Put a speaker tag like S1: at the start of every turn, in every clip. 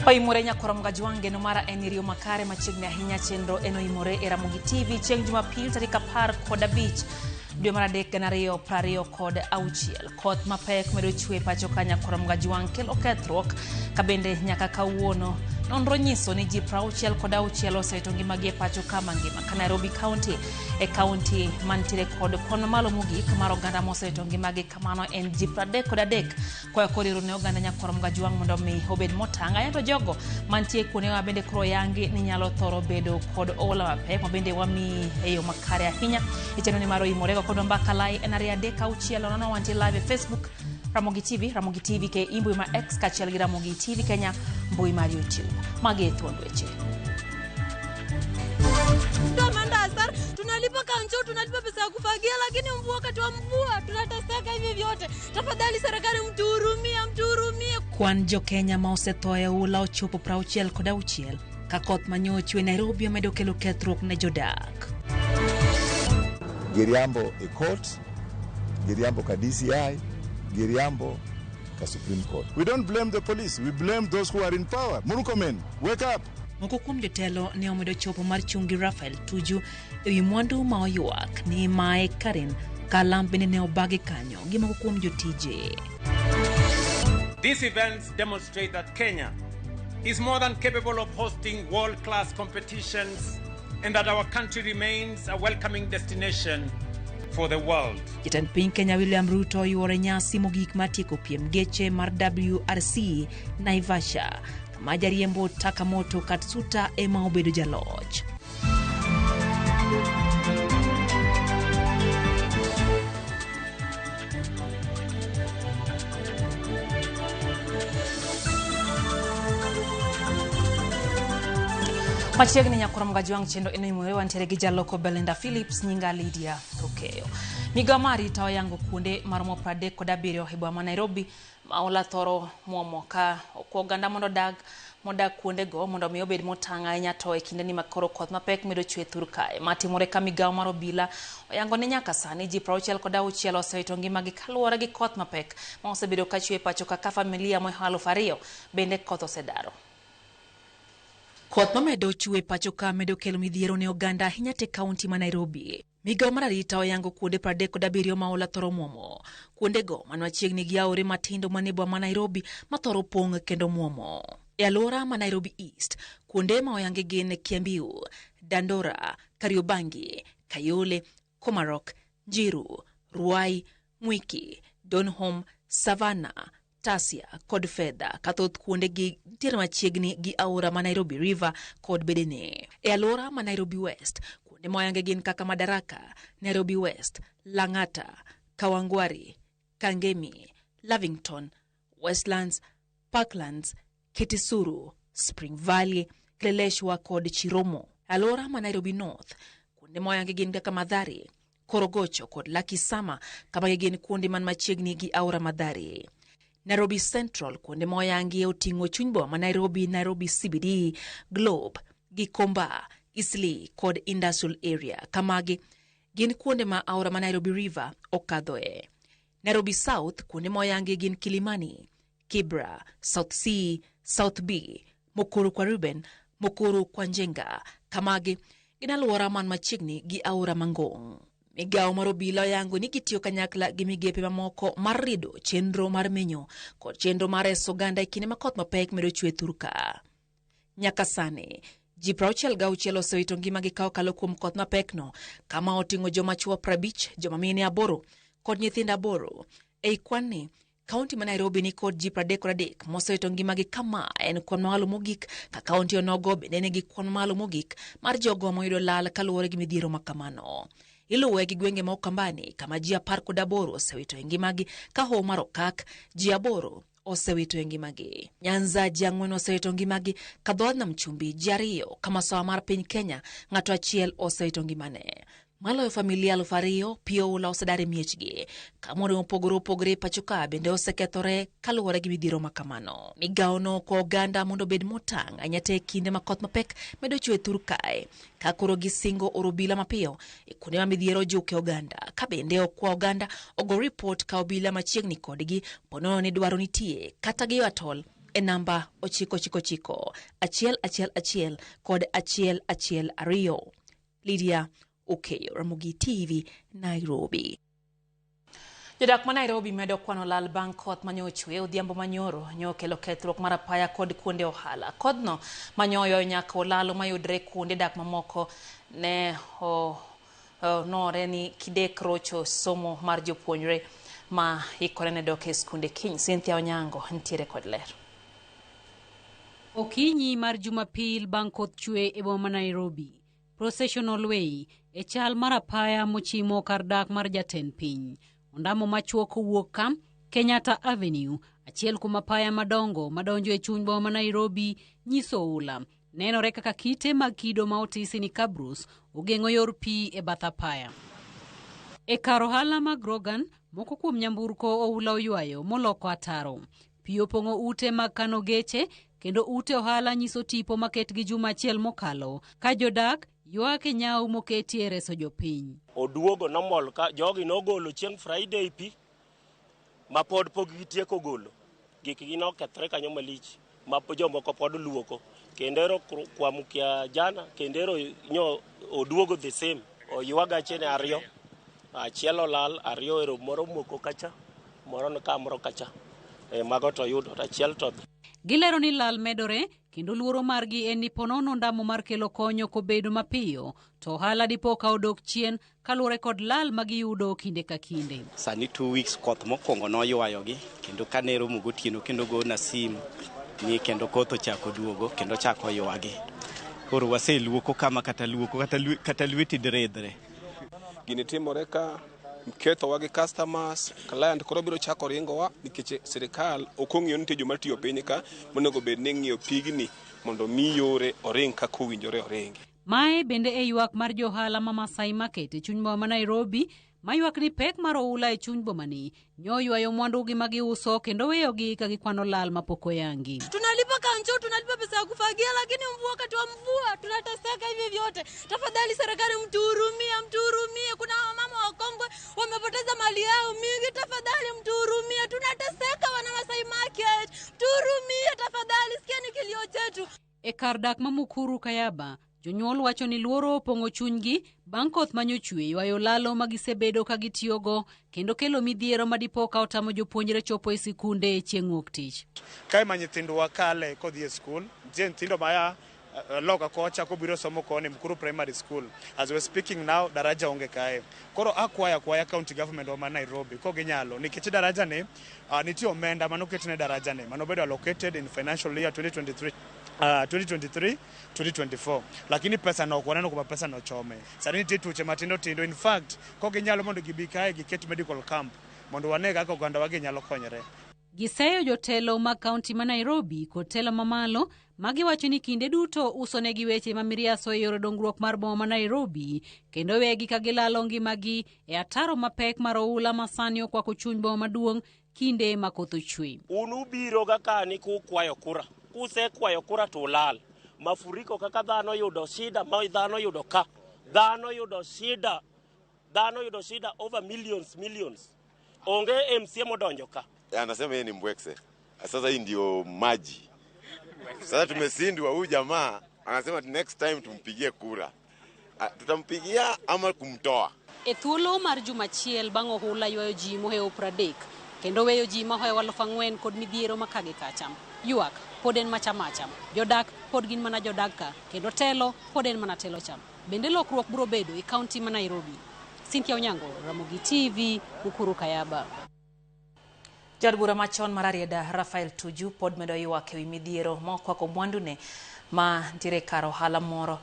S1: Oimore nyakwar Mgajwang' geno mara en iriyo makare machiegni ahinya chenro en oimore e Ramogi TV chieng' Jumapil tarik 15 dwe mar adek 2026. Koth mapek medo chwe pacho ka nyakwar Mgajwang' kelo kethruok ka bende nyaka kawuono nonro nyiso ni ji 66 osewito ngimagi e pacho ka mangima ka Nairobi County e kaunti mantiere kod kwan mamalo mogik mar oganda mosewito ngimagi kamano en ji 33 Kwayo koro iro ne oganda nyakwar Mgajwang' mondo mi obed motang' ahinya to jogo mantie kuonde ma bende koro yangi ni nyalo thoro bedo kod ola mapek ma bende wamiyi e yo makare ahinya e chenro ni mar oimorego kodwa mbaka lai en 236 00 wantie live e Facebook Ramogi TV, Ramogi TV ke mbui ma X kaachiel gi Ramogi TV Kenya mbui mar YouTube. Magi e thuond weche.
S2: Tumeenda tunalipa kancho, tunalipa pesa ya kufagia, lakini mvua, wakati wa mvua tunateseka hivi vyote. Tafadhali serikali, mtuhurumie, mtuhurumie.
S1: Kwan jo-Kenya ma osetho e oula ochopo 66 ka koth manyochwe Nairobi omedo kelo kethruok ne jodak.
S3: Giriambo e court, giriambo ka DCI, giriambo ka Supreme Court.
S4: We don't blame the police, we blame those who are in power. Murkomen, wake up!
S1: Moko kuom jotelo ne omedo chopo mar chung' gi Raphael Tuju e wi mwandu ma oywak ni mae Karen Kalam bende ne obagi kanyo gi moko kuom jotije.
S5: These events demonstrate that Kenya is more than capable of hosting world-class competitions and that our country remains a welcoming destination for the world.
S1: Jatend piny Kenya William Ruto oyuoro nyasi mogik mar tieko piem geche mar WRC Naivasha kama jariembo Takamoto Katsuta ema obedo jaloch. Machiegni nyakwar Mgajwang' chenro eno imore wantiere gi jaloko Belinda Phillips nyinga Lydia Okeyo. Migawo mar arita oyango kuonde maromo 37 e boma ma Nairobi ma ola thoro muomo ka okwa oganda mondo odag modak kuondego mondo mi obed motang' ahinya to e kindeni ma koro koth mapek medo chwe thur kae. Matimore ka migawo mar obila oyango ni nyaka sani ji 66 osewito ngimagi kaluwore gi koth mapek ma osebedo ka chwe e pacho kaka familia mohingo 2000 bende koth osedaro. Koth mamedo chwe pacho ka medo kelo midhiero ne oganda ahinya te kaunti ma Nairobi. Migawo mar arita oyango kuonde 37 ma ola thoro muomo. Kuondego man machiegni gi aore matindo manie boma ma Nairobi ma thoro pong' kendo muomo. E alwora ma Nairobi East, kuonde ma oyangi gin Kiambiu, Dandora, Kariobangi, Kayole, Komarok, Njiru, Ruai, Mwiki, Donholm, Savannah, Tasia kod Fedha ka thoth kuondegi nitiere machiegni gi aora ma Nairobi River kod bedene. E alwora ma Nairobi West, kuonde moyange gin kaka Madaraka, Nairobi West, Lang'ata, Kawangware, Kangemi, Lavington, Westlands, Parklands, Kitisuru, Spring Valley, Kileleshwa kod Chiromo. Alwora ma Nairobi North, kuonde moyange gin kaka Mathare, Korogocho kod Lucky Summer kama gin kuonde man machiegni gi aora Mathare. Nairobi Central kuonde moyangi oting'o chuny boma ma Nairobi, Nairobi CBD, Globe, Gikomba, Eastleigh kod Industrial Area. Kamagi gin kuonde ma aora ma Nairobi River okadhoe. Nairobi South kuonde moyangi gin Kilimani, Kibra, South C, South B, Mukuru kwa Ruben, Mukuru kwa Njenga. Kamagi gin alwora man machiegni gi aora Mangong'. Migawo mar obila oyango ni gitiyo kanyakla gi migepe mamoko mar rido chenro mar menyo kod chenro mar reso oganda e kinde ma koth mapek medo chwe thur ka. Nyaka sani, ji 66 osewito ngimagi ka okalo kuom koth mapekno, kama oting'o joma chwo 50, joma mine 8 kod nyithindo 8. Ei kwan ni, kaunti ma Nairobi ni kod ji 33 mosewito ngimagi kama en kwan mamalo mogik ka kaunti onogo bende nigi kwan mamalo mogik mar jogo moyudo lal kaluwore gi midhiero ma kamano. Iluwe gi gwenge ma Ukambani kama ji 18 osewito e ngimagi ka hoho mar Okak ji 8 osewito e ngimagi. Nyanza ji 4 osewito ngimagi ka dhood Nam Chumbi ji 2 ka masawa mar piny Kenya ng'ato achiel osewito ngimane. Maloyo familia 2000 pi oula osedar e miechgi ka mwandu mopogore opogore e pacho ka bende osekethore kaluwore gi midhiero ma kamano. Migawono okwa oganda mondo obed motang' ahinya te e kinde ma koth mapek medo chwe thur kae ka koro gisingo oro obila mapiyo e kuonde ma midhiero ojuke oganda ka bende okwa oganda ogo ripot ka obila machiegni kodgi ponono ni dwaro nitie kata giyo atol e namba 999, 111 kod 112. Lydia Okeyo, Ramogi TV, Nairobi. Jodak ma Nairobi medo kwano lal bang' koth manyochwe odhiambo manyoro nyokelo kethruok mar apaya kod kuonde ohala. Kodhno manyoyo nyaka olalo mayudre kuonde dak mamoko ne onore ni kidek rocho somo mar jopuonjre ma ikore ne dok e skunde kiny. Cynthia Onyango nitiere kod ler.
S6: Okinyi mar Jumapil bang' koth chwe e boma ma Nairobi, Processional Way e chal mar apaya mochimo kar dak mar jatend piny. Ondamo machuok owuok ka Kenyatta Avenue, achiel kuom apaya madongo madonjo e chuny boma ma Nairobi, nyiso oula. Nenore kaka kite mag kido ma otisi ni Kabrus ogeng'o yor pi e bath apaya. E kar ohala mag Grogan, moko kuom nyamburko oula oywayo moloko ataro. Pi opong'o ute mag kano geche kendo ute ohala nyiso tipo maket gi juma achiel mokalo ka jodak ywak e nyawo moketi e reso jopiny.
S7: Oduogo nomol ka jogi nogolo chieng' Friday pi ma pod pok gitieko golo. Gikgi nokethre kanyo malich ma jomoko pod luoko. Kendo ero kuamkia jana kendo ero nyo oduogo the same. Oywa gachene ariyo, achiel olal, ariyo ero moro moko kacha, moro ni kamoro kacha. Mago to yudo, achiel to dhi.
S6: Gilero ni lal medore kendo luoro margi en ni ponono ndamo mar kelo konyo kobedo mapiyo to ohala dipo ka odok chien kaluwore kod lal ma giyudo kinde ka kinde.
S8: Sani 2 weeks koth mokwongo noywayogi kendo kane romo gotieno kendo gona sim ni kendo koth ochako duogo kendo chako ywagi. Koro waseluoko kama kata luoko kata lweti diridhre.
S9: Gini timore ka kethowa gi customers, client koro biro chako ringowa nikech sirikal ok ong'iyo ni nitie joma tiyo piny ka monego bed ni ng'iyo pigni mondo mi yore oring kaka owinjore oringi.
S6: Mae bende e ywak mar johala ma Masai Market e chuny boma ma Nairobi maywak ni pek mar oula e chuny bomani nyoywayo mwandugi ma giuso kendo weyogi ka gikwano lal mapok oyangi.
S2: Tunalipa kanjo, tunalipa pesa ya kufagia, lakini mvua, wakati wa mvua tunateseka hivi vyote. Tafadhali serikali mtuhurumie, mtuhurumie. Kuna wamama wakongwe wamepoteza mali yao mingi, tafadhali mtuhurumie. Tunateseka wana Masai Market, mtuhurumie tafadhali, sikieni kilio chetu.
S6: E kar dak ma Mukuru Kayaba, jonyuol wacho ni luoro opong'o chunygi bang' koth manyochwe ywayo lalo ma gisebedo ka gitiyogo kendo kelo midhiero ma dipo ka otamo jopuonjre chopo e sikunde chieng' wuok tich.
S10: Kae ma nyithindwa kale kodhi e skul, nitie nyithindo maya loka kocha kobiro somo koni Mukuru Primary School. As we're speaking now, daraja onge kae. Koro akwaya county government wa ma Nairobi koginyalo nikech daraja ni nitie omenda manoket ne daraja ni manobedo allocated in financial year 2023 2023-2024, lakini pesa no ok waneno kuma pesa no chome. Sani nitie tuoche matindo tindo, in fact koginyalo mondo gibi kae giket medical camp mondo wane kaka oganda wagi nyalo konyore.
S6: Giseyo jotelo mag kaunti ma Nairobi kod telo mamalo magiwacho ni kinde duto usonegi weche ma miriaso e yore dongruok mar boma ma Nairobi kendo wegi ka gilalo ngimagi e ataro mapek mar oula ma sani okwako chuny boma maduong' kinde ma koth ochwe.
S7: Un ubiro ga kani kukwayo kura, kusekwayo kura to ulal. Mafuriko kaka dhano yudo shida ma dhano yudo ka, dhano yudo shida, dhano yudo shida over millions millions. Onge MCA modonjo ka.
S3: Anasema yeye ni mbwekse. Sasa hii ndio maji. Sasa tumesindwa, huyu jamaa anasema next time tumpigie kura. Tutampigia ama kumtoa.
S6: E thuolo mar juma achiel bang' ohula ywayo ji mohewo 30 kendo weyo ji mahewo 4,000 kod midhiero makagi kacha. Ywak pod en macha macha, jodak pod gin mana jodak ka kendo telo pod en mana telo cha. Bende lokruok biro bedo e kaunti ma Nairobi. Cynthia Onyango, Ramogi TV, Mukuru Kayaba.
S1: Jaod bura machon mar Rarieda Raphael Tuju pod medo ywak ewi midhiero mokwako mwandune ma ntiere kar ohala moro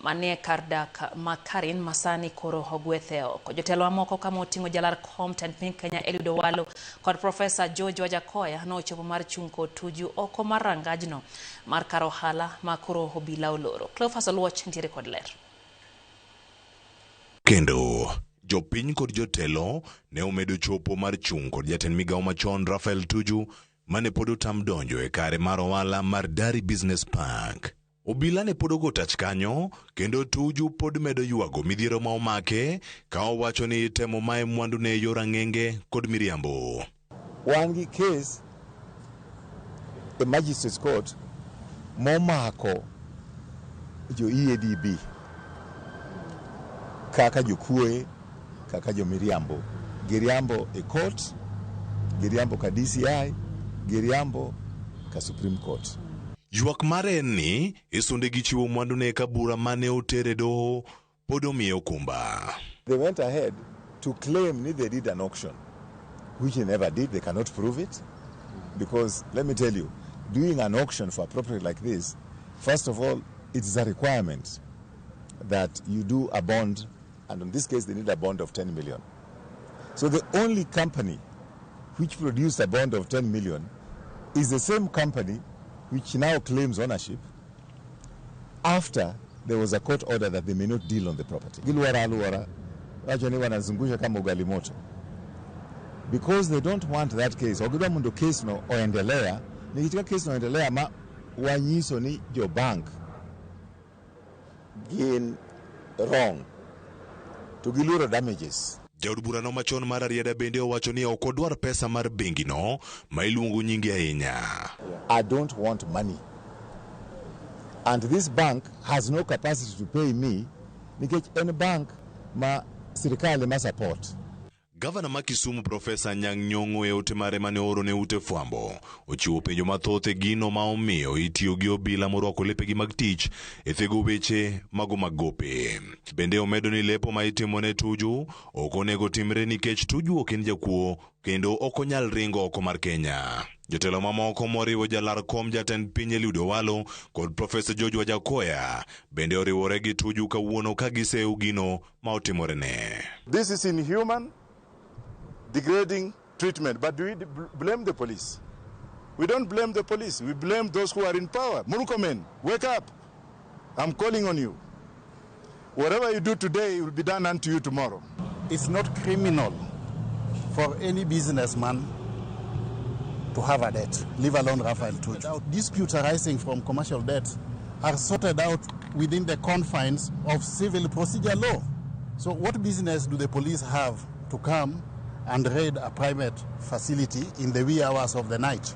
S1: manie kar dak ma Karen masani koro ogwethe oko. Jotelo mamoko kama oting'o jalar kom tend piny Kenya Eliud Owalo kod Profesa George Wajackoyah nochopo mar chung' kod Tuju oko mar rangajno mar kar ohala ma koro obila oloro. Cleophas Oluoch ntiere kod ler.
S11: Kendo jopiny kod jotelo ne omedo chopo mar chung' kod jatend migawo machon Raphael Tuju mane pod otam donjo e kare mar ohala mar Dari Business Park. Obila ne pod ogo tach kanyo kendo Tuju pod medo ywago midhiero ma omake ka owacho ni itemo maye mwandune e yor ang'enge kod miriambo.
S3: Wan gi case
S4: e Magistrates Court momako jo EADB kaka jokuoe, kaka jomiriambo. Giriambo e court, giriambo ka DCI, giriambo ka Supreme Court.
S11: Ywak mare en ni isunde gi chiwo mwandu ne ka bura mane otere doho pod omiye okumba.
S4: They went ahead to claim ni they did an auction, which they never did. They cannot prove it. Because, let me tell you, doing an auction for a property like this, first of all, it is a requirement that you do a bond, and in this case, they need a bond of 10 million. So the only company which produced a bond of 10 million is the same company which now claims ownership after there was a court order that they may not deal on the property. Giluora aluora, wacho ni wanazungusha kama ugali moto. Because they don't want that case. Ogidwa mondo case no oendelea, nikech ka case no oendelea ma wanyiso ni jo bank gin wrong to giluoro damages.
S11: Jaod burano machon mar Rarieda bende owacho ni ok odwar pesa mar bengino ma iluongo nyinge ahinya.
S4: I don't want money. And this bank has no capacity to pay me nikech en bank ma sirikal ema support.
S11: Gavana ma Kisumu Profesa Anyang' Nyong'o e ote mare mane ooro ne ute fwambo ochiwo penjo mathoth e gino ma omiyo itiyo gi obila morwako lepegi mag tich e thego weche mago mag gope. Bende omedo ni lepo ma itimo ne Tuju ok onego timre nikech Tuju ok en jakuo kendo ok onyal ringo oko mar Kenya. Jotelo mamoko moriwo jalar kom jatend piny Eliud Owalo kod Profesa George Wajackoyah bende oriwore gi Tuju kawuono ka giseyo gino ma otimorene.
S4: This is inhuman, degrading treatment. But do we blame the police? We don't blame the police. We blame those who are in power. Murkomen, wake up. I'm calling on you. Whatever you do today will be done unto you tomorrow.
S12: It's not criminal for any businessman to have a debt, leave alone Raphael Tuju. Disputes arising from commercial debts are sorted out within the confines of civil procedure law. So what business do the police have to come and raid a private facility in the wee hours of the night?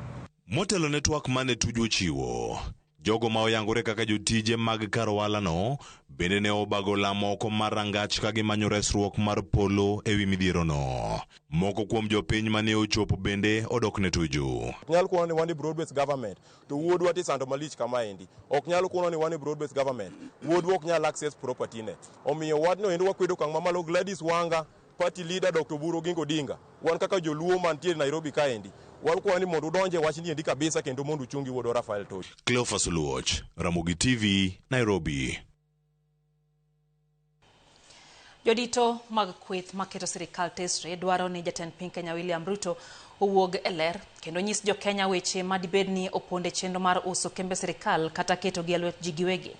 S11: Motelo ne twak mane Tuju ochiwo, jogo ma oyangore kaka jotije mag kar ohalano bende ne obago lamo oko mar rangach ka gimanyo resruok mar polo ewi midhierono. Moko kuom jopiny mane ochopo bende odok ne Tuju.
S13: Ok nyal kuono ni wan e broad based government to wuodwa tisando malich kamaendi. Ok nyal kuono ni wan e broad based government wuodwa ok nyal access property ne. Omiyo wachno endo wakwedo okang' mamalo. Gladys Wanga, party leader Dr. Oburu Oginga Odinga, wan kaka joluo mantie Nairobi kaendi, wakwayo ni mondo udonje wachni endi kabisa kendo mondo uchungi wuodwa Raphael Tuju.
S11: Cleophas Oluoch, Ramogi TV, Nairobi.
S1: Jodito mag kweth maketo sirikal tesre dwaro ni jatend piny Kenya William Ruto owuog e ler kendo nyis jo Kenya weche madibed ni oponde chenro mar uso kembe sirikal kata ketogi e lwet ji giwegi.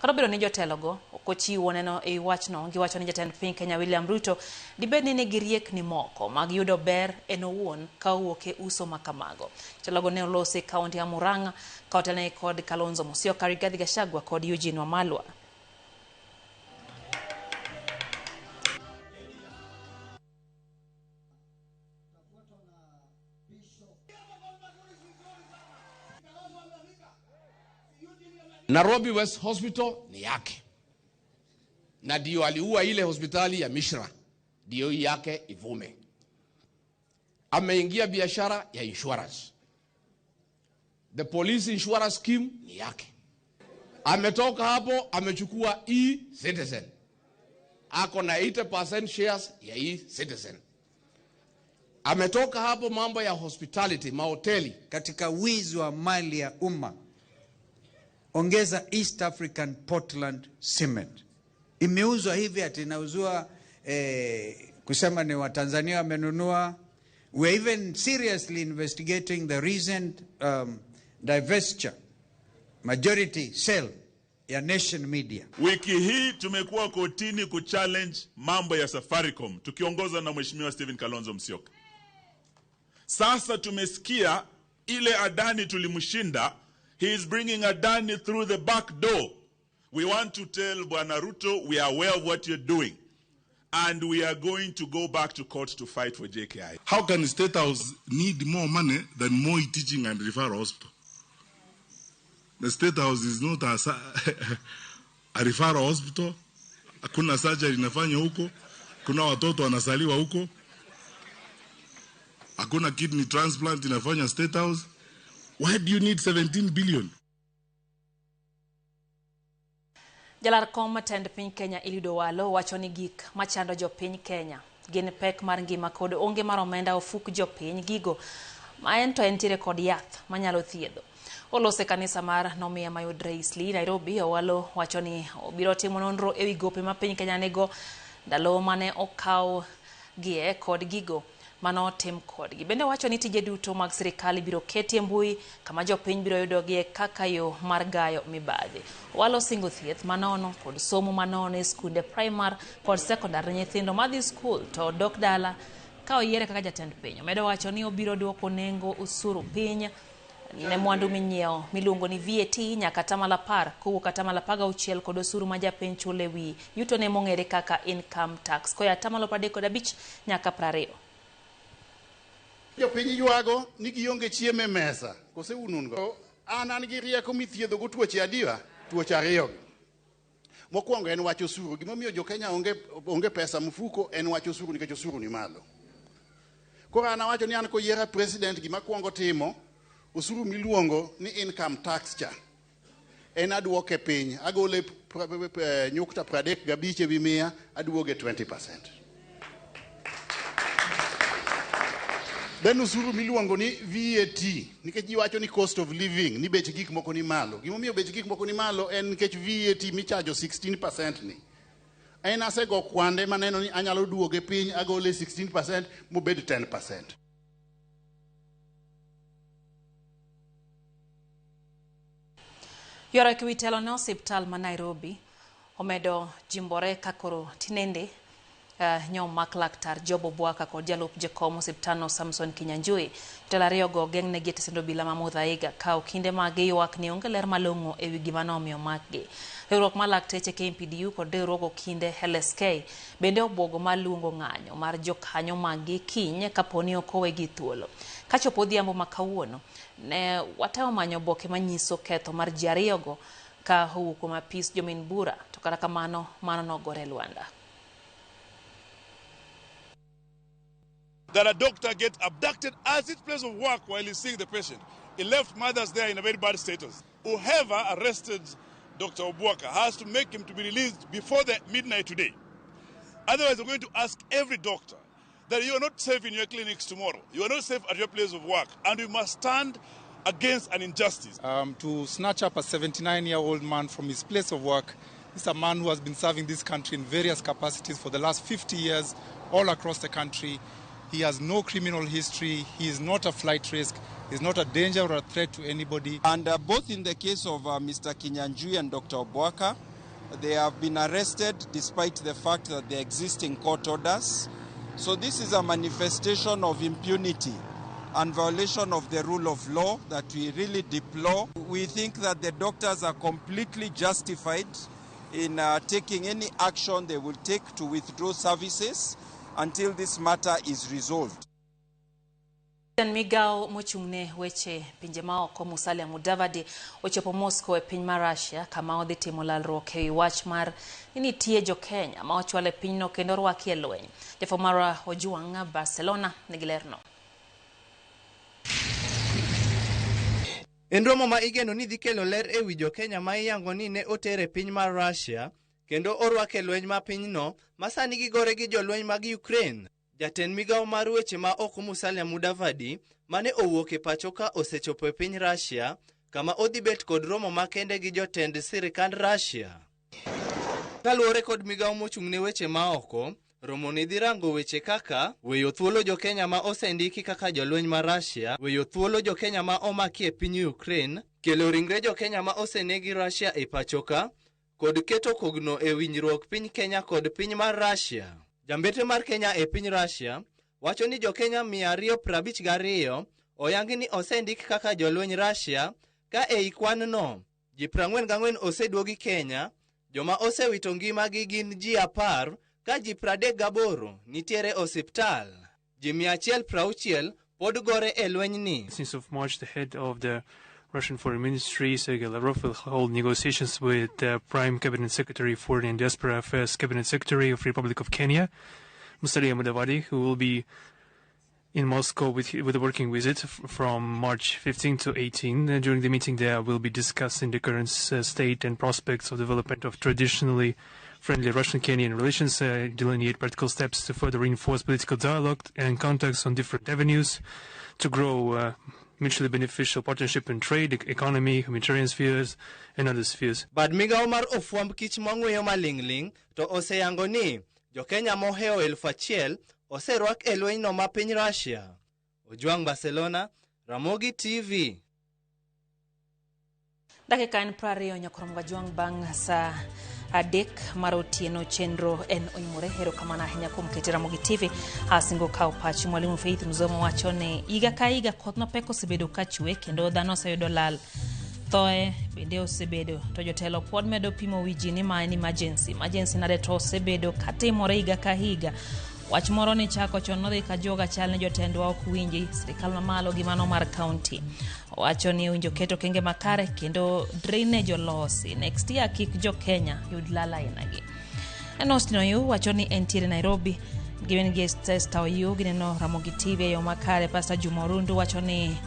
S1: Kata obedo ni jotelogo ok ochiwo neno e wachno, giwacho ni jatend piny Kenya William Ruto dibed ni nigi riekni moko mag yudo ber en owuon ka owuok e uso makamago. Jotelogo ne olosi e kaunti ya Murang'a ka otelnegi kod Kalonzo Musyoka, Rigathi Gachagua kod Eugene Wamalwa.
S14: Nairobi West Hospital ni yake, na ndio aliua ile hospitali ya Mishra, ndio hii yake ivume. Ameingia biashara ya insurance, the police insurance scheme ni yake. Ametoka hapo amechukua e-Citizen, ako na 80% shares ya e-Citizen. Ametoka hapo mambo ya hospitality, mahoteli.
S15: Katika wizi wa mali ya umma, ongeza East African Portland Cement. Imeuzwa hivi ati inauzwa kusema ni Watanzania wamenunua. We are even seriously investigating the recent divestiture, majority sale ya Nation Media.
S16: Wiki hii tumekuwa kotini kuchallenge mambo ya Safaricom tukiongozwa na Mheshimiwa Stephen Kalonzo Musyoka. Sasa tumesikia ile Adani tulimshinda. He is bringing Adani through the back door. We want to tell Bwana Ruto we are aware of what you're doing. And we are going to go back to court to fight for JKI.
S17: How can State House need more money than Moi Teaching and Referral Hospital? The State House is not a referral hospital. Hakuna surgery inafanywa huko. Kuna watoto wanazaliwa huko. Hakuna kidney transplant inafanywa State House. Why do you need 17 billion?
S1: Jalar kom tend piny Kenya Eliud Owalo wacho ni gik machando jopiny Kenya gin pek mar ngima kod onge mar omenda ofuk jopiny gigo ma en to entiere kod yath manyalo thiedho. Olose kanisa mar Nomia mayudre Eastleigh, Nairobi. Owalo wacho ni obiro timo nonro ewi gope ma piny Kenya nigo ndalo mane okaw gie kod gigo manotim kodgi. Bende wacho ni tije duto mag sirikal ibiro keti e mbui kama jopiny biro yudogie kaka yo mar gayo mibadhi. Owalo singo thieth manono kod somo manono e skunde primar kod sekondar ne nyithindo madhi skul to dok dala ka oyiere kaka jatend piny. Omedo wacho ni obiro duoko nengo osuru piny ne mwandu minyiewo miluongo ni VAT nyaka 10% kowuok 16% kod osuru ma japiny chulo e wi yutone mong'ere kaka income tax koya 35% nyaka 20.
S18: Jopiny ywago ni gionge chiemo e mesa, kose unun go. An gi rieko mithiedho go tuoche adiwa, tuoche ariyo. Mokwongo en wach osuru. Gimomiyo jo Kenya onge pesa mfuko en wach osuru nikech osuru ni malo. Koro an awacho ni an koyiera president gima kwongo timo, osuru miluongo ni income tax cha. En aduoke piny, agole 35.5% aduoge 20%. Then osuru miluongo ni VAT, nikech ji wacho ni cost of living, ni bech gik moko ni malo. Gimomiyo bech gik moko ni malo en nikech VAT michajo 16% ni. En asego kwande maneno ni anyalo duoge piny agole 16% mobed 10%.
S1: Ywaruok ewi telo ne osiptal ma Nairobi omedo jimbore ka koro tinende nyomak laktar Job Obwaka kod jalup jakom osiptalno Samson Kinyanjui. Jotelo ariyogo ogeng'negi e tesend obila ma Muthaiga ka okinde ma giywak ni onge ler malong'o ewi gima nomiyo makgi. Riwruok mar lakteche KMPDU kod riwruog okinde LSK bende obwogo mar luongo ng'anyo mar jokanyo maggi kiny kaponi ok owegi thuolo. Kachopo odhiambo ma kawuono, ne watemo manyo oboke manyiso ketho mar ji ariyogo ka owuok kuom apis jomin bura, to kata kamano mano nogore lwanda.
S17: That a doctor gets abducted at his place of work while he's seeing the patient. He left mothers there in a very bad status. Whoever arrested Dr. Obwaka has to make him to be released before the midnight today. Otherwise, we're going to ask every doctor that you are not safe in your clinics tomorrow. You are not safe at your place of work. And we must stand against an injustice.
S19: To snatch up a 79-year-old man from his place of work, this is a man who has been serving this country in various capacities for the last 50 years, all across the country. He has no criminal history. He is not a flight risk. He is not a danger or a threat to anybody.
S20: And both in the case of Mr. Kinyanjui and Dr. Obwaka, they have been arrested despite the fact that there are existing court orders. So this is a manifestation of impunity and violation of the rule of law that we really deplore. We think that the doctors are completely justified in taking any action they will take to withdraw services until this matter is resolved.
S1: Migao mochung'ne weche pinje maoko Musalia Mudavadi ochopo Moscow e piny mar Russia kama odhi timo lalruok ewi wach mar ni nitie jo Kenya ma ochwal e pinyno kendo orwaki e lweny. Jafwambo marwa Ojwang' Barcelona nigi lerno.
S21: En romo ma igeno ni dhi kelo ler ewi jo Kenya ma iyango ni ne oter e piny mar Russia kendo orwak e lweny ma pinyno ma sani gigore gi jolweny mag Ukraine. Jatend migao mar weche ma oko Musalia Mudavadi mane owuok e pacho ka osechopo e piny Russia kama odhi bet kod romo makende gi jotend sirikand Russia. Kaluwore kod migao mochung'ne weche ma oko, romo ni dhi rango weche kaka weyo thuolo jo Kenya ma osendiki kaka jolweny ma Russia, weyo thuolo jo Kenya ma omaki e piny Ukraine, kelo ringre jo Kenya ma osenegi Russia e pacho ka, kod keto kogno e winjruok piny Kenya kod piny mar Russia. Jambete mar Kenya e piny Russia wacho ni jo Kenya 252 oyangi ni osendik kaka jolweny Russia ka ei kwan no ji 44 oseduogi Kenya, joma osewito ngimagi gin ji 10 ka ji 38 nitiere osiptal. Ji 160 pod gore e lwenyni.
S22: Since of March, the head of the
S5: Russian Foreign Ministry Sergei Lavrov will hold negotiations with Prime Cabinet Secretary Foreign and Diaspora Affairs Cabinet Secretary of Republic of Kenya, Musalia Mudavadi, who will be in Moscow with a working visit from March 15 to 18. During the meeting, there will be discussing the current state and prospects of development of traditionally friendly Russian-Kenyan relations, delineate practical steps to further reinforce political dialogue and contacts on different avenues, to grow mutually beneficial partnership in trade, economy, humanitarian spheres, and other spheres.
S21: Bad migao mar ofwamb kich mang'weyo maling'ling' to oseyango ni jo-Kenya mohewo 1000 oserwak e lwenyno ma piny Russia. Ojwang Barcelona, Ramogi TV.
S1: Dakika en 20 nyakrom Ojwang bang' saa 3 mar otieno chenro en oimore. Erokamano ahinya kuom kete Ramogi TV. Asingo kawo pach Mwalimu Faith Mzomo wacho ni higa ka higa koth mapek osebedo ka chwe kendo dhano oseyudo lal. Thoe bende osebedo to jotelo pod medo pimo wi ji ni ma en emergency. Emergency nade to osebedo katimore higa ka higa. Wach moro ni chako chon nodhi ka joga chal ni jotendwa ok winji sirikal mamalo gi mano mar county. Owacho ni owinjo keto kenge makare kendo drainage olosi. Next year kik jo Kenya yud lal ainagi. En Austin Oyu wacho ni entiere Nairobi. Giwen gi Esther Oyu gineno Ramogi TV e yo makare. Pastor Juma Orundu wacho ni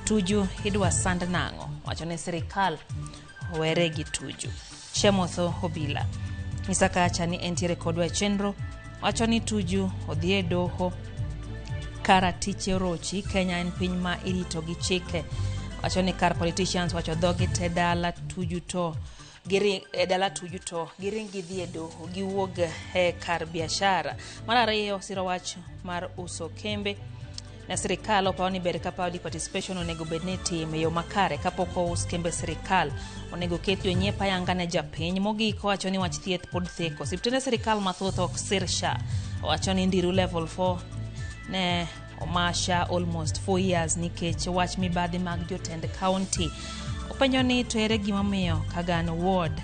S1: Tuju idwa sand nang'o. Wacho ni sirikal owere gi Tuju. Shemotho Obila Isaka ni entiere kodwa e chenro. Wacho ni Tuju odhi e doho kara tiche orochi. Kenya en piny ma irito gi chike. Wacho ni kar politicians wacho dhogi te dala Tuju to giring e dala Tuju to giring gidhi e doho giwuog e kar biashara. Mar ariyo siro wach mar uso kembe na sirikal opawo ni ber ka public participation onego bed ni itime e yo makare kapok ous kembe sirikal. Onego ket jonyiepo ayanga ne japiny. Mogik owacho ni wach thieth pod theko. Osiptende sirikal mathoth ok sir SHA. Owacho ni Ndiru level 4 ne omasha almost 4 years nikech wach mibadhi mag jotend county. Openjo ni to ere gimomiyo Kagan Ward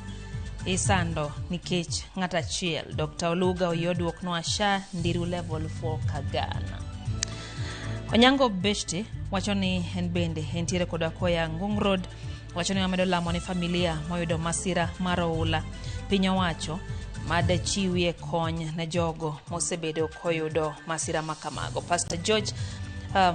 S1: isando nikech ng'at achiel. Dr. Oluga oyie oduoknwa SHA Ndiru level 4 Kagan. Onyango Beshte wacho ni en bende entiere koda koya Ngong Road. Wacho ni wamedo lamo ne familia moyudo masira mar oula. Piny owacho mad chiwie kony ne jogo mosebedo koyudo masira makamago. Pastor George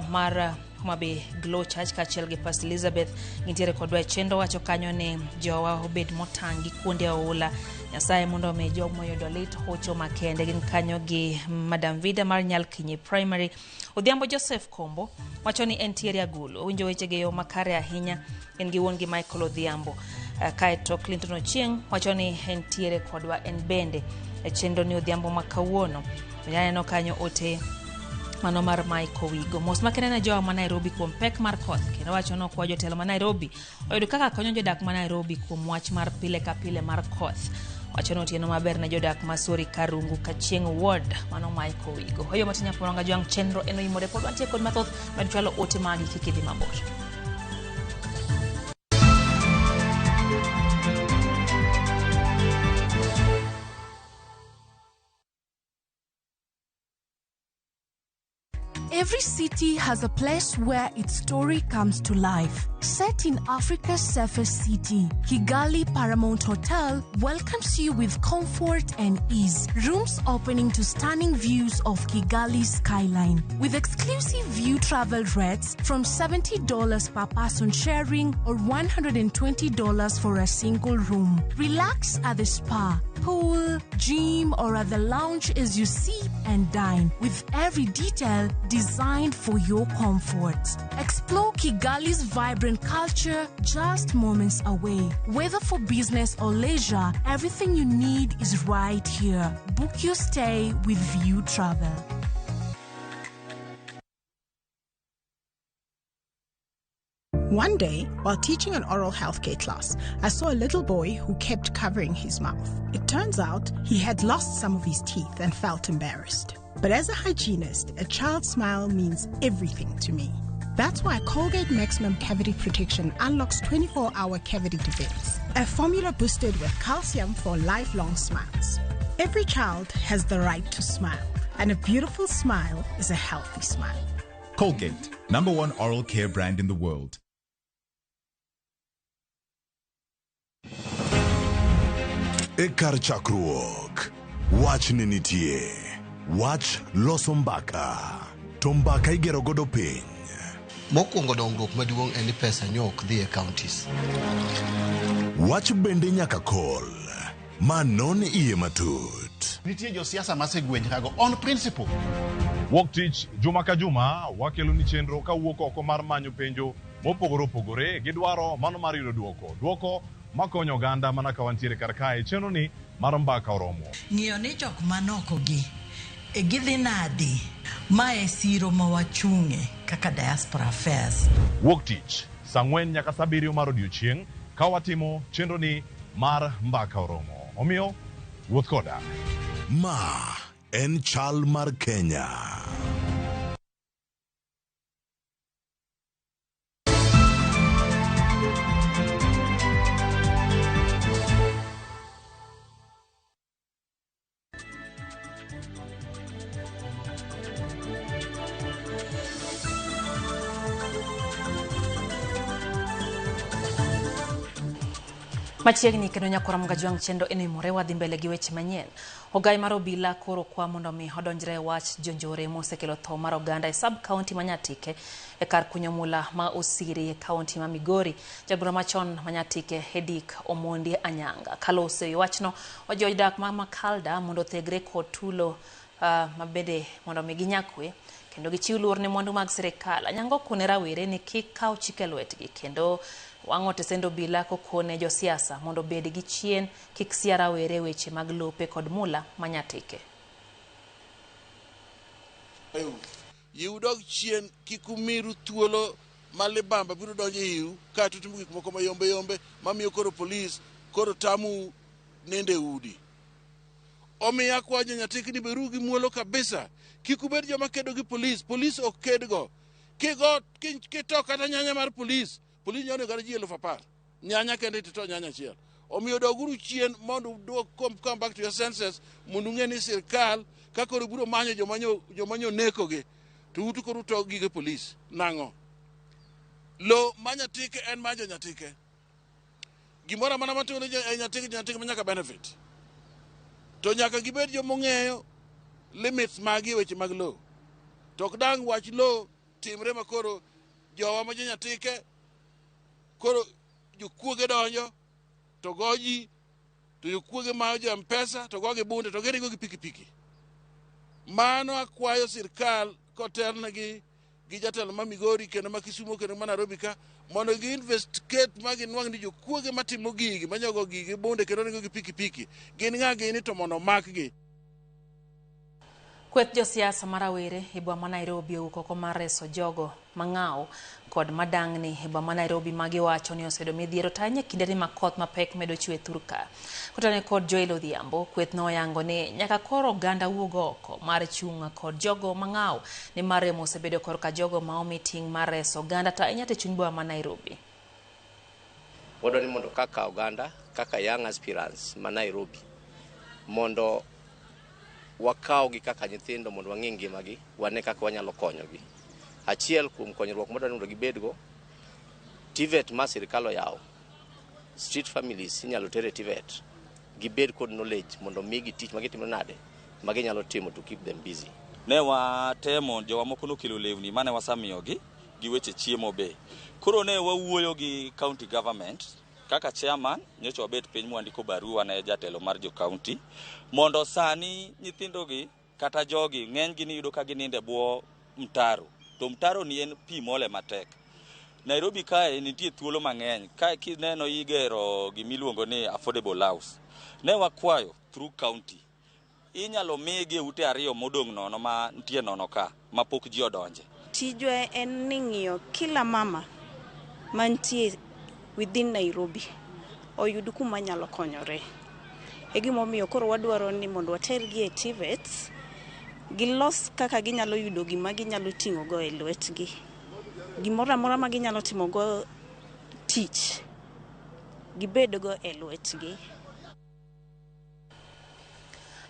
S1: mar Homa Bay Glow Church kaachiel gi Pastor Elizabeth gintiere kodwa e chenro. Wacho kanyo ni jowa obed motang' gi kuonde oula. Nyasaye mondo omi jogo moyudo lit hocho makende. Gin kanyo gi Madam Vida mar Nyalkinyi Primary. Odhiambo Joseph Kombo wacho ni entiere Agulu. Owinjo wechege e yo makare ahinya. En gi wuon gi Michael Odhiambo. Kaeto Clinton Ochieng wacho ni entiere kodwa en bende e chenro ni Odhiambo ma kawuono. Aneno kanyo ote mano mar Michael Wigo. Mos makende ne jowa ma Nairobi kuom pek mar koth. Kendo wacho ni okwa jotelo ma Nairobi oyud kaka konyo jodak ma Nairobi kuom wach mar pile ka pile mar koth. Wacho ni otieno maber ne jodak ma Sori Karungu Kachieng Ward. Mano Michael Wigo. Hoyo matinya kuronga jwang' chenro en oimore pod wantie kod mathoth med chwalo ote magi kik idhi mabor.
S22: Every city has a place where its story comes to life. Set in Africa's safest city, Kigali Paramount Hotel welcomes you with comfort and ease. Rooms opening to stunning views of Kigali's skyline. With exclusive view travel rates from $70 per person sharing or $120 for a single room. Relax at the spa, pool, gym, or at the lounge as you sip and dine, with every detail designed for your comfort. Explore Kigali's vibrant culture just moments away. Whether for business or leisure, everything you need is right here. Book your stay with View Travel.
S23: One day, while teaching an oral healthcare class, I saw a little boy who kept covering his mouth. It turns out he had lost some of his teeth and felt embarrassed. But as a hygienist, a child's smile means everything to me. That's why Colgate Maximum Cavity Protection unlocks 24-hour cavity defense, a formula boosted with calcium for lifelong smiles. Every child has the right to smile, and a beautiful smile is a healthy smile.
S24: Colgate, #1 oral care brand in the world.
S11: E kar chakruok, wach ne nitie. Wach loso mbaka, to mbaka igero godo piny.
S2: Mokwongo dongruok maduong' en ni pesa nyo ok dhi e counties.
S11: Wach bende nyaka kol, ma non iye matut.
S18: Nitie josiasa masegwenyrago on principle.
S8: Wuok tich juma ka juma wakelo ni chenro kawuok oko mar manyo penjo mopogore opogore gi dwaro mano mar yudo duoko. Duoko makonyo oganda mana ka wantiere kar kae chenro ni mar mbaka oromo.
S9: Ng'iyo ni jok manoko gi e gidhi nadi ma e siro ma wachung'e kaka diaspora affairs.
S8: Wuok tich saa 4 nyaka saa 7 mar odiochieng' ka watimo chenro ni mar mbaka oromo. Omiyo wuoth koda.
S11: Ma en chal mar Kenya.
S1: Machiegni kendo nyakora Mgajwang' chenro eno imore wadhi mbele gi weche manyien. Ogai mar obila koro kwa mondo mi odonjre e wach jonjore mosekelo tho mar oganda e sub county ma Nyatike e kar kunyo mula ma Osiri e county ma Migori. Jabura machon ma Nyatike Hedik Omondi Anyanga kalose e wachno ojiwo jodak ma Makalda mondo othegre kod tulo mabende mondo mi ginyakwe kendo gichiw luor ne mwandu mag sirikal. Anyango okone rawere ni kik kaw chik e lwetgi kendo wang'o tesend obila kokone josiasa mondo obed gi chien kik sia rawere weche mag lope kod mula ma Nyatike.
S17: Yiu dog chien kik umiru thuolo ma libamba biro donjo e iu kaeto utimo gik moko mayombe yombe mamiyo koro polis koro tamou nindo e udi. Omiyo akwayo jo-Nyatike ni beru gi muolo kabisa. Kik ubed joma kedo gi polis. Polis ok kedgo. Kigo kito kata nyanya mar polis, polis nyalo nego kata ji 10,000. Nyanya kende tito nyanya achiel. Omiyo doguru chien mondo uduok come back to your senses mondo ung'e ni sirkal ka koro biro manyo joma nyo nekogi to utu koro uto gige polis. Nang'o? Lo ma Nyatike en mar jo-Nyatike. Gimoro amora matimore e Nyatike, jo-Nyatike ma nyaka benefit. To nyaka gibed joma ong'eyo limits magi e weche mag lowo. To ok dang' wach lowo timre ma koro jowa ma jo-Nyatike koro jokuoge donjo to go ji to jokuoge mayo jo M-Pesa to go gi bunde to giringo gi pikipiki. Mano akwayo sirkal kotelnegi gi jatelo ma Migori kendo ma Kisumo kendo ma Nairobi ka mondo gi investigate ma ginwang' ni jokuoge matimo gigi manyogo gigi bunde kendo ringo gi pikipiki gin ng'a gini to mondo omakgi.
S1: Kweth josiasa ma rawere e boma ma Nairobi owuok oko mar reso jogo mang'aw kod madang'ni e boma ma Nairobi ma giwacho ni oseyudo midhiero to ahinya e kindeni ma koth mapek medo chwe thurka. Kotenore kod Joel Odhiambo, kweth noyango ni nyaka koro oganda wuog oko mar chung' kod jogo mang'aw nimar remo osebedo korka jogo ma omi ting' mar reso oganda to ahinya to e chuny boma ma Nairobi.
S24: Wadwa ni mondo kaka oganda, kaka young aspirants ma Nairobi, mondo wakawgi kaka nyithindo mondo wang'i ngimagi, wane kaka wanyalo konyogi. Achiel kuom konyruok madwa ni mondo gibedgo, TVET ma sirikal oyawo, street families inyalo ter e TVET, gibed kod knowledge mondo migi tich ma gitimo nade, ma ginyalo timo to keep them busy.
S25: Ne watemo jowa moko nokelo lewni mane wasamiyogi gi weche chiemo be. Koro ne wawuoyo gi county government kaka chairman nyocha wabet piny mwandiko barua ne jatelo mar jo county mondo sani nyithindogi kata jogi ng'enygi niyudo ka ginindo e bwo mtaro to mtaro ni en pi mole matek. Nairobi kae nitie thuolo mang'eny ka kineno igero gimiluongo ni affordable house. Ne wakwayo through county inyalo migi e ute ariyo modong' nono ma nitie nono ka ma pok ji odonje.
S26: Tijwa en ni ng'iyo kila mama mantie within Nairobi oyud kuma nyalo konyore. E gimomiyo koro wadwaro ni mondo watergi e TVETs, gilos kaka ginyalo yudo gima ginyalo ting'o go e lwetgi. Gimoro amora ma ginyalo timo go tich, gibed go e lwetgi.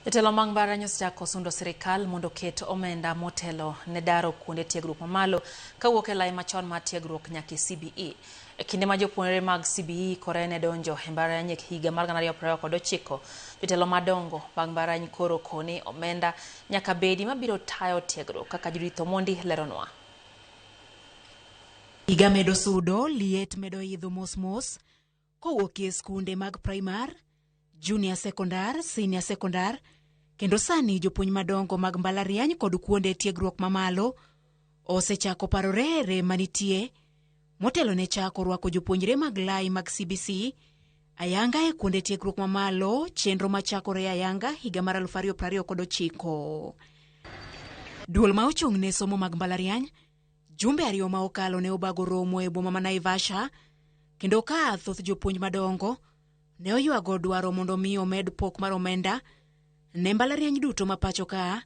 S1: Jotelo mag mbalariany osechako sundo sirikal mondo oket omenda motelo ne daro kuonde tiegruok mamalo kawuok e lai machon mar tiegruok nyaka e CBE. E kinde ma jopuonjre mag CBE kore ne donjo e mbalariany e higa mar 2029, jotelo madongo mag mbalariany koro koni omenda nyaka bedi mabiro tayo tiegruok kaka Judith Omondi leronwa.
S3: Higa medo sudo, liet medo idho mos mos kowuok e skunde mag primar, junior sekondar, senior sekondar, kendo sani jopuonj madongo mag mbalariany kod kuonde tiegruok mamalo osechako parore rem manitie motelo ne chako rwako jopuonjre mag lai mag CBC ayanga e kuonde tiegruok mamalo, chenro machakore ayanga higa mar 2029. Duol ma ochung' ne somo mag mbalariany jumbe ariyo ma okalo ne obago romo e boma ma Naivasha, kendo ka thoth jopuonj madongo ne oywago dwaro mondo mi omed pok mar omenda ne mbalariany duto ma pacho ka,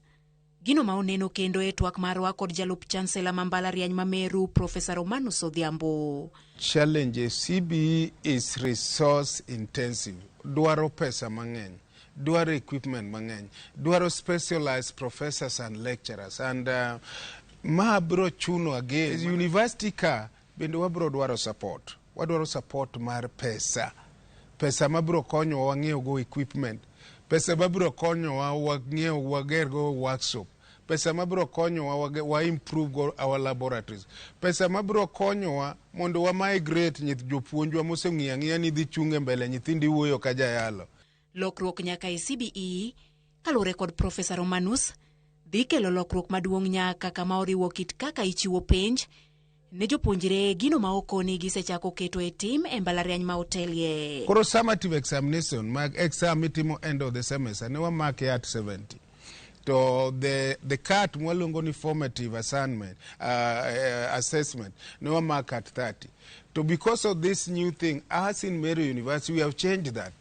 S3: gino ma oneno kendo e twak marwa kod jalup chancellor ma mbalariany ma Meru Professor Romanus Odhiambo.
S4: Challenge CBE is resource intensive, dwaro pesa mang'eny, dwaro equipment mang'eny, dwaro specialized professors and lecturers, and ma bro chuno again university ka bende wabro dwaro support, wadwaro support mar pesa, pesa mabro konyowa wang'iew go equipment, pesa mabro konyowa wang'iew wager go workshop, pesa mabro konyowa wa improve go our laboratories, pesa mabro konyowa mondo wa migrate nyith jopuonjwa moseng'iyo ang'iya ni dhi chung' e mbele nyithindi wuoyo ka jayalo.
S3: Lokruok nyaka e CBE kaluwore kod Professor Romanus dhi kelo lokruok maduong' nyaka kama oriwo kit kaka ichiwo penj ne jopuonjre, gino ma okoni gisechako keto e tim e mbalariany ma otelie.
S4: Koro summative examination mag exam mitimo end of the semester ne wamake at 70, to the cut mwaluongo ni formative assignment assessment ne wamak at 30. To because of this new thing, us in Meru University, we have changed that.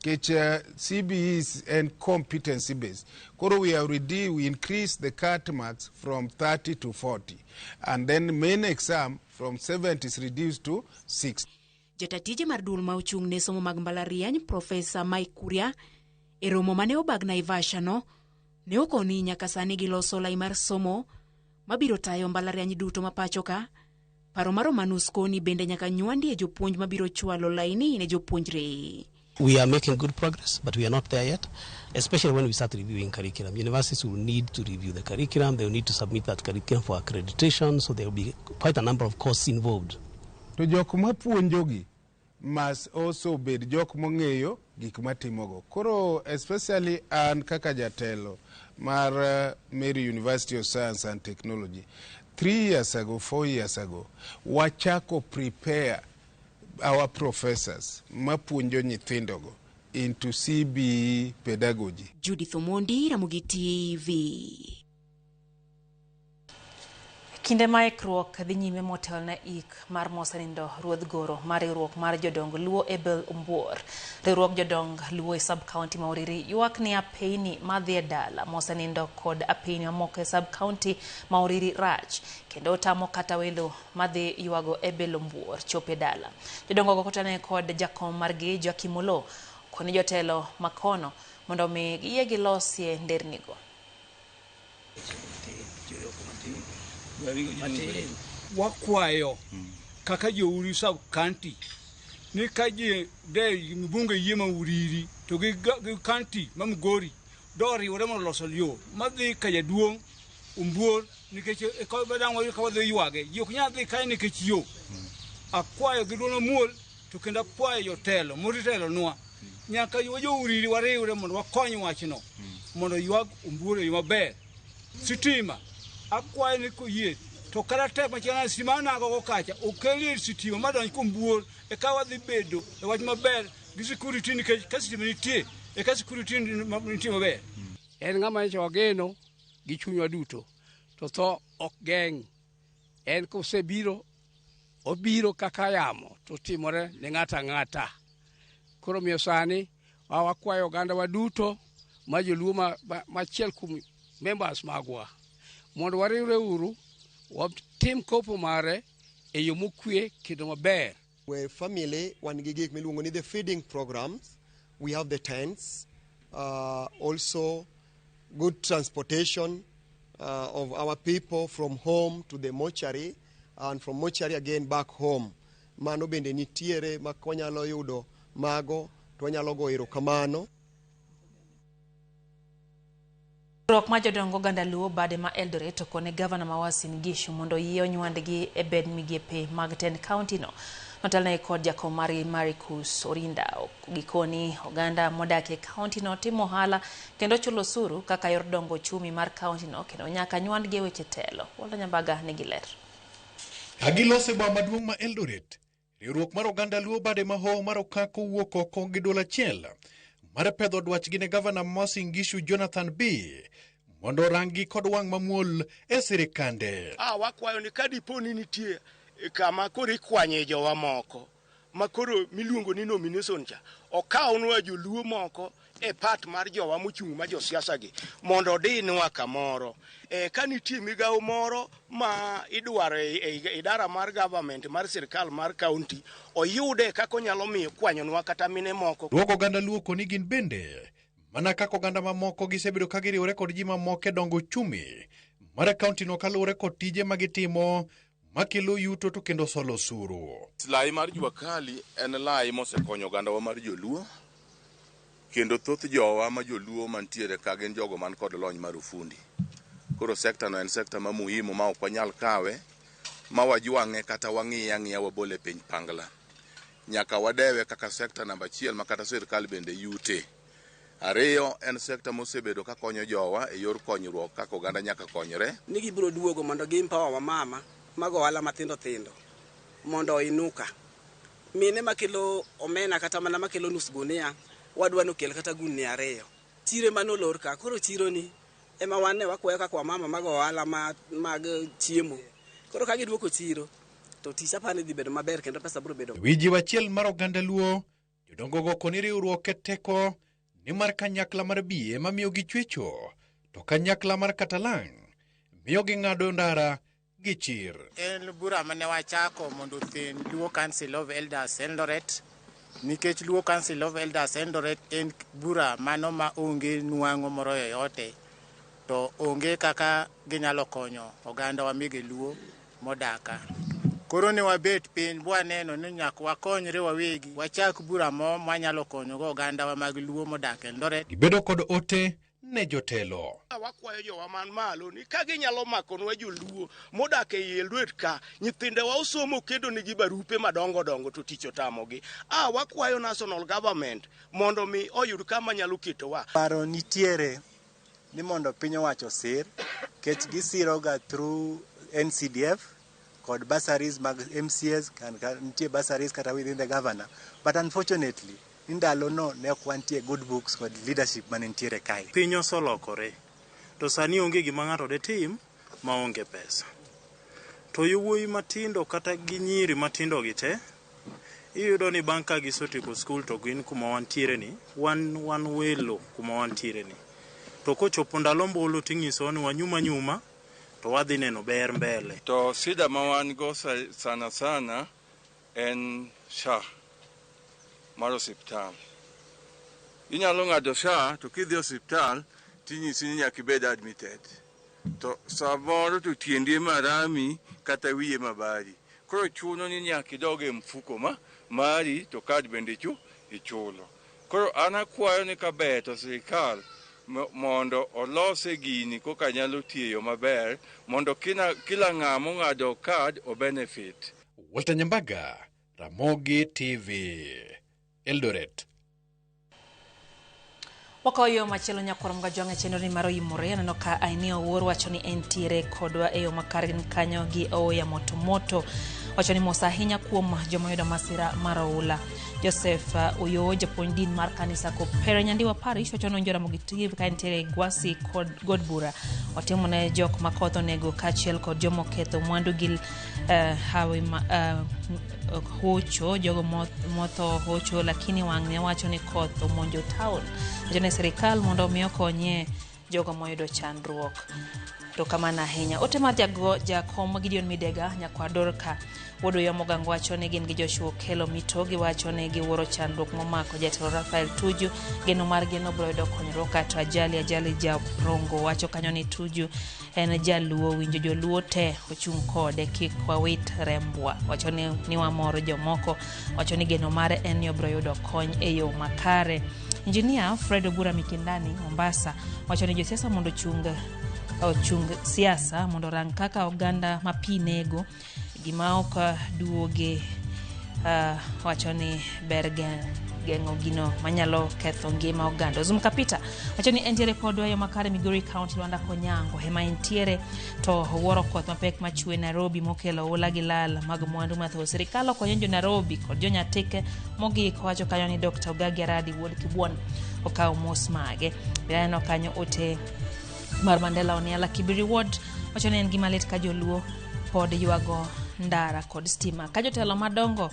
S4: Kech CBE is and competency based. Koro we have already we increased the cut marks from 30 to 40, and then main exam from 70 is reduced to 60.
S3: Jatatije mar duol ma ochung' ne somo mag mbalariany Profesa Mike Kuria e romo mane obag Naivasha no ne okoni nyaka sani giloso lai mar somo mabiro tayo mbalariany duto ma pacho ka. Paro mar Romanus koni bende nyaka nywandie jopuonj mabiro chwalo laini ne jopuonjre.
S6: We are making good progress, but we are not there yet, especially when we start reviewing curriculum. Universities will need to review the curriculum. They will need to submit that curriculum for accreditation, so there will be quite a number of costs involved.
S4: To jok mapuonjogi must also bed jok mong'eyo gik matimogo. Koro especially an kaka jatelo mar Meru University of Science and Technology, 3 years ago, 4 years ago, wachako prepare our professors mapuonjo nyithindogo into CBE pedagogy.
S3: Judith Omondi, Ramogi TV.
S1: Kinde ma ikruok dhi nyime motelo ne ik mar mosenindo ruodh goro mar riwruok mar jodong Luo Abel Ombuor. Riwruok jodong Luo e sub-county ma Uriri ywak ni apeyni madhi e dala mosenindo kod apeyni mamoko e sub-county ma Uriri rach kendo otamo kata welo madhi ywago Abel Ombuor chopo e dala. Jodongo go kotene kod jakom margi Joakim Oloo koni jotelo makono mondo mi giyie gilosie ndernigo.
S7: Wakwayo kaka jo Uriri sub county ni ka ji de mbunge yie ma Uriri to gi county ma Migori do riwore mondo loso yo madhi ka jaduong' Ombuor nikech dang' wayud ka wadhi ywage ji ok nyal dhi kae nikech yo. Akwayo gi duol mamuol to kendo akwayo jotelo moritelonwa nyaka jo Uriri wariwre mondo wakony wachno mondo ywag Ombuor e yo maber. Sitima akwayo ni koyie to kata tek machielo sitima nago go kacha okelie sitima madonj Kombuor eka wadhi bedo e wach maber gi security nikech ka sitima nitie eka security nitie maber.
S14: En ng'ama nyocha wageno gi chunywa duto to tho ok geng', en kosebiro obiro kaka yamo to timore ne ng'ato ang'ata. Koro miyo sani wakwayo oganda wa duto ma joluo machiel kuom members magwa mondo wariwre uru watim kopo mare e yo mokwe kendo maber.
S10: We family wan gi gik miluongo ni the feeding programs. We have the tents. Also good transportation of our people from home to the mortuary and from mortuary again back home. Mano bende nitiere ma wanyalo yudo mago to wanyalo go erokamano.
S1: Riwruok mar jodong oganda Luo bade ma Eldoret okone gavana ma Uasin Gishu mondo oyie onywandgi e bed migepe mag tend kaunti no. Notelne kod jakom margi Maricus Orinda. Gikoni oganda modak e kaunti no timo ohala kendo chulo osuru kaka yor dongo ochumi mar kaunti no kendo nyaka nywandgi e weche telo. Walter Nyambaga nigi ler.
S12: Ka giloso e boma maduong' ma Eldoret, riwruok mar oganda Luo bade ma Hoho mar Okak owuok oko gi duol achiel mar pedho dwachgi ne gavana ma Uasin Gishu Jonathan Bii mondo oranggi kod wang' mamuol e sirikande.
S13: Wakwayo ni kadipo ni nitie kama koro ikwanye jowa moko ma koro miluongo ni nomination cha, okawnwa joluo moko e part mar jowa mochung' ma josiasa gi mondo odinwa kamoro. Ka nitie migawo moro ma idwaro e idara mar government mar sirikal mar county, oyude kaka onyalo miyo kwanyonwa kata mine moko.
S12: Duoko oganda Luo koni gin bende mana kaka oganda mamoko gisebedo ka giriwore kod ji mamoko e dongo ochumi mar kaunti no kaluwore kod tije ma gitimo makelo yuto to kendo solo osuru.
S15: Lai mar jua kali en lai mosekonyo ogandawa mar joluo, kendo thoth jowa ma joluo mantiere ka gin jogo man kod lony mar ufundi. Koro sekta no en sekta ma muhimu ma ok wanyal kawe ma wajwang'e kata wang'iye ang'iya wabole piny pangla. Nyaka wadewe kaka sekta namba achiel ma kata sirkal bende yute. Ariyo, en sekta mosebedo ka konyo jowa e yor konyruok kaka oganda nyaka konyre.
S16: Ni gibiro duogo mondo gi empower wamama mago ohala mathindo thindo mondo oinuka. Mine makelo omena kata mana makelo nus gunia, wadwa ni okel kata gunia ariyo. Chire manolor ka, koro chiro ni ema wan ne wakwayo kaka wamama mago ohala mag chiemo. Koro ka giduoko chiro, to tich apani dhi bedo maber kendo pesa biro bedo.
S12: Wi jiwo achiel mar oganda Luo, jodongo go koni riwruok e teko nimar kanyakla mar Bii ema miyo gichwecho, to kanyakla mar Katalang' miyo ging'ado ndara gi chir.
S19: En bura mane wachako mondo othen Luo Council of Elders Eldoret, nikech Luo Council of Elders Eldoret en bura mano ma onge nwang'o moro yoyote, to onge kaka ginyalo konyo oganda wa mege Luo modaka. Koro ne wabet piny bwaneno ni nyaka wakonyre wawegi, wachak bura mo mwanyalo konyogo ogandawa mag Luo modak Eldoret.
S12: Gibedo kod ote ne jotelo.
S13: Wakwayo jowa man malo ni ka ginyalo makonwa joluo modak ei Eldoret ka, nyithindewa osomo kendo nigi barupe madongo dongo to tich otamogi. Wakwayo national government mondo mi oyud kama nyalo ketowa.
S27: Paro nitiere ni mondo piny owacho osir, nikech gisiroga through NCDF kod bursaries mag MCAs, nitie bursaries kata within the governor. But unfortunately, ndalo no ne ok wantie good books kod leadership mane nitiere kae.
S28: Piny oselokore, to sani onge gima ng'ato detim maonge pesa. To yowuoyi matindo kata gi nyiri matindo gi te, iyudo ni bang' ka gisetieko skul to gin kuma wantiere ni, wan welo kuma wantiere ni. To kochopo ndalo ombulu ting'isowa ni wanyum anyuma, to wadhi neno ber mbele.
S29: To shida ma wan go sana sana en SHA mar osiptal. Inyalo ng'ado SHA to kidhi osiptal tinyisi ni nyaka ibed admitted. To samoro to tiendi ema rami kata wiyi ema bari. Koro chuno ni nyaka idog e mfuko ma mari to kad bende ichulo. Koro an akwayo ni kaber to sirikal mondo olose gini koka nyalo tiyo maber mondo kila ng'ama ong'ado kad o benefit.
S12: Walter Nyambaga, Ramogi TV, Eldoret.
S1: Wakawo yo machielo nyakwar Mgajwang' e chenro ni mar oyimore. Aneno ka Aineo Owuor wacho ni entiere kodwa e yo makare kanyo gi Oya Moto Moto. Wacho ni mos ahinya kuom joma oyudo masira mar oula. Joseph Oyo, japuonj din mar kanisa Kopere Nyandiwa Parish, wacho ni owinjo Ramogi TV ka entiere e Gwasi kod Godbura. Otimo ne jok ma koth onego kaachiel kod joma oketho mwandu gi hawi hocho, jogo motho hocho, lakini wang'ne wacho ni koth omonjo town. Wacho ne sirikal mondo omi okonye jogo moyudo chandruok. Erokamano ahinya. Ote mar jakom Gideon Midega nyakwar Dorka wuod Oyo Mogango wacho ni gin gi Joshua Okello Mito giwacho ni giwuoro chandruok momako jatelo Rafael Tuju geno margi no biro yudo konyruok kata ajali Jarongo wacho kanyo ni Tuju en jaluo winjo joluo te ochung' kode kik wawit rembwa wacho ni wamor jomoko wacho ni geno mare en ni obiro yudo kony e yo makare. Engineer Fred Obura Mikindani Mombasa wacho ni josiasa mondo ochung siasa mondo orang kaka oganda ma pi nego gima ok duoge wacho ni ber geng'o gino manyalo ketho ngima oganda. Ozum Kapita wacho ni entiere kodwa yo makare Migori County Lwanda Konyango ema entiere to wuoro koth mapek machwe Nairobi mokelo oula gi lal mag mwandu mathoth. Sirikal okonyo jo Nairobi kod jo Nyatike mogik wacho kanyo ni Dr. Ogagi Aradi wuod Kibwon okawo mos mage. Aneno kanyo ote mar Mandela Oniala Kibiri Ward wacho ni en gima lit ka joluo pod ywago ndara kod stima ka jotelo madongo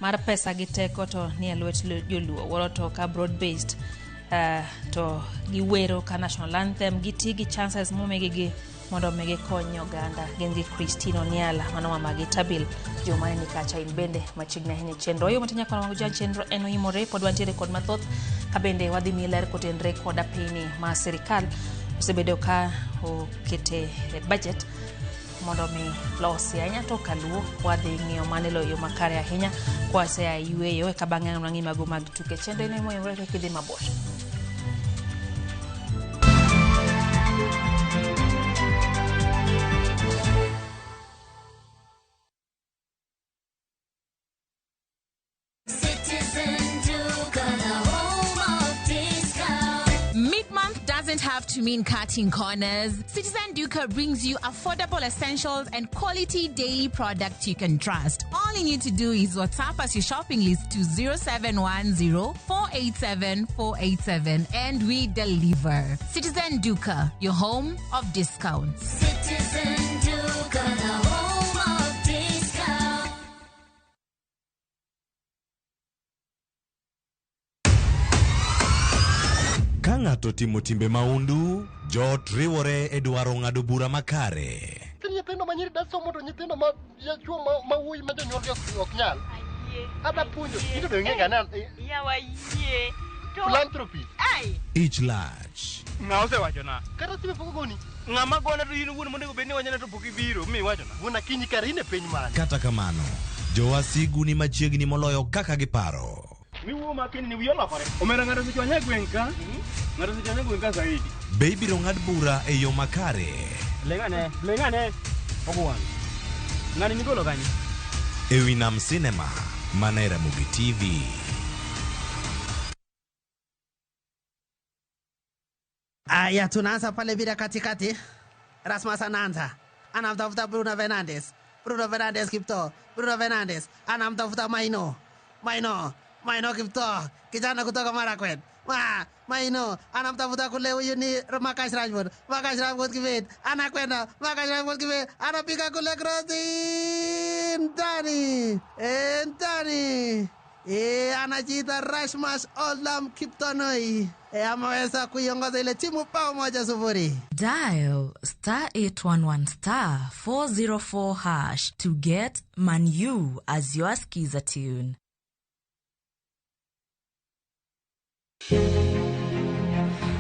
S1: mar pesa gi teko to nie lwet joluo wuoro to ka broad based to giwero ka national anthem giti gi chances momigi gi mondo mi gikony oganda. Gin gi Christine Oniala mano mama gi Tabil joma ni kacha in bende machiegni ahinya chenro yo matin nyaka wango chenro en oimore pod wantiere kod mathoth ka bende wadhi miyi ler kotenre kod apini ma sirikal osebedo ka okete e budget mondo mi losi ahinya to kaluo wadhi ng'iyo mane loyo makare ahinya kwasea yweyo eka bang'e wang'i mago mag tuke chenro ino moyore kik idhi mabor.
S2: Doesn't have to mean cutting corners. Citizen Duka brings you affordable essentials and quality daily products you can trust. All you need to do is WhatsApp us your shopping list to 0710 487 487 and we deliver. Citizen Duka, your home of discounts.
S5: Citizen Duka, the home of discounts.
S11: Ka ng'ato timo timbe maundu, joot riwore e dwaro ng'ado bura makare.
S8: Nyithindo ma nyiri dasomo to nyithindo ma jachuo ma wuoyi ma jonyuolgi ok nyal. Ada puonjo, into be ng'e gane.
S9: Yawa yie.
S8: Philanthropy.
S9: Ai.
S11: Ich lach.
S18: Ng'a osewachona?
S8: Kata sime pok ogoni.
S18: Ng'ama gona to in wuon monego bed ni wachona to pok ibiro mi iwachona.
S8: Wuon Akinyi kare in e piny mane?
S11: Kata kamano, jowasigu ni machiegni moloyo kaka giparo.
S18: Miwuo makeni ni wiyi olokore. Omera ng'ato osechwanya e gweng' ka. Ng'ato osechwanya e gweng' ka zaidi.
S11: Be ibiro ng'ad bura e yo makare?
S18: Leng'ane, leng'ane. Ogwang'. Ng'ani nigolo kanye?
S11: E wi Nam Cinema, mana e Ramogi TV.
S20: Aya, tunaanza pale bila katikati. Rasmus anaanza. Anamtafuta Bruno Fernandes. Bruno Fernandes Kipto. Bruno Fernandes anamtafuta Maino. Maino. Maino Kipto, kijana kutoka Marakwet. Maino anamtafuta kule, huyu ni Marcus Rashford. Marcus Rashford Kibet anakwenda, Marcus Rashford Kibet anapiga kule krosi ndani, ndani. Anajiita Rasmus Olam Kiptonoi. Ameweza kuiongoza ile timu bao 1-0.
S21: Dial star 811 star 404 hash to get Manu as your skiza tune.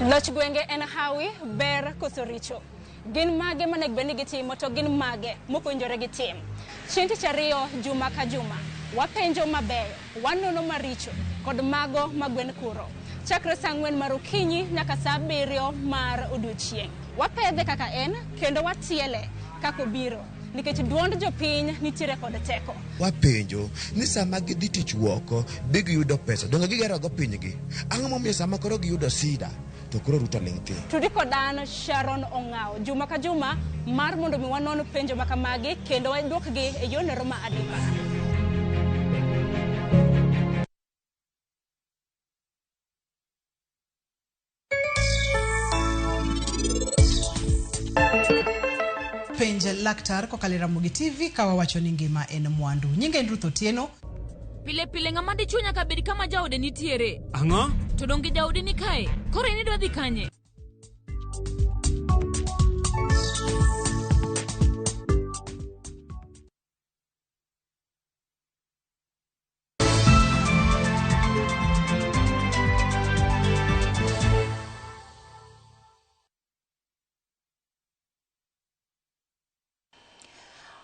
S22: Loch gwenge en hawi ber koso richo. Gin mage monego bed ni gitimo to gin mage mokowinjore gitim. Chieng' tich ariyo juma ka juma, wapenjo mabeyo, wanono maricho kod mago ma gwen kuro. Chakre saa 4 mar okinyi nyaka saa 7 mar odiochieng'. Wapedhe kaka en kendo watiele kaka obiro. Nikech duond jopiny nitiere kod teko.
S23: Wapenjo ni sama gidhi tich woko be giyudo pesa, donge gigerogo pinygi? Ang'o momiyo sama koro giyudo sida to koro Ruto ling' thi?
S22: Tudi kod an Sharon Ong'awo juma ka juma mar mondo mi wanon penjo ma kamagi kendo waduokgi e yorno ma adimba.
S30: Penj laktar kokalo e Ramogi TV ka wawacho ni ngima en mwandu. Nyinga en Ruth Otieno.
S31: Pile pile ng'ama dichuo nyaka bed kama jaode nitiere.
S32: Ang'o?
S31: To donge jaodi ni kae? Koro in idwa dhi kanye?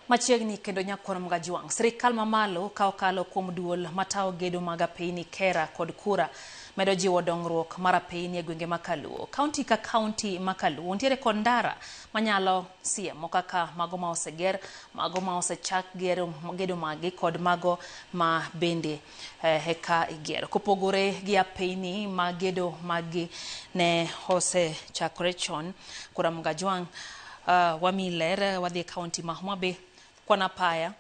S1: Machiegni kendo nyakwar Mgajwang', sirikal mamalo ka okalo kuom duol matayo gedo mag apeyni KERA kod KURA medo jiwo dongruok mar apeyni e gwenge ma Kaluo. Kaunti ka kaunti ma Kaluo nitiere kod ndara manyalo siemo kaka mago ma oseger, mago ma osechak gedo magi kod mago ma bende eka igero. Kopogore gi apeyni ma gedo magi ne osechakore chon, Kura Mgajwang' wami ler wadhi e kaunti ma Homa Bay kwan apaya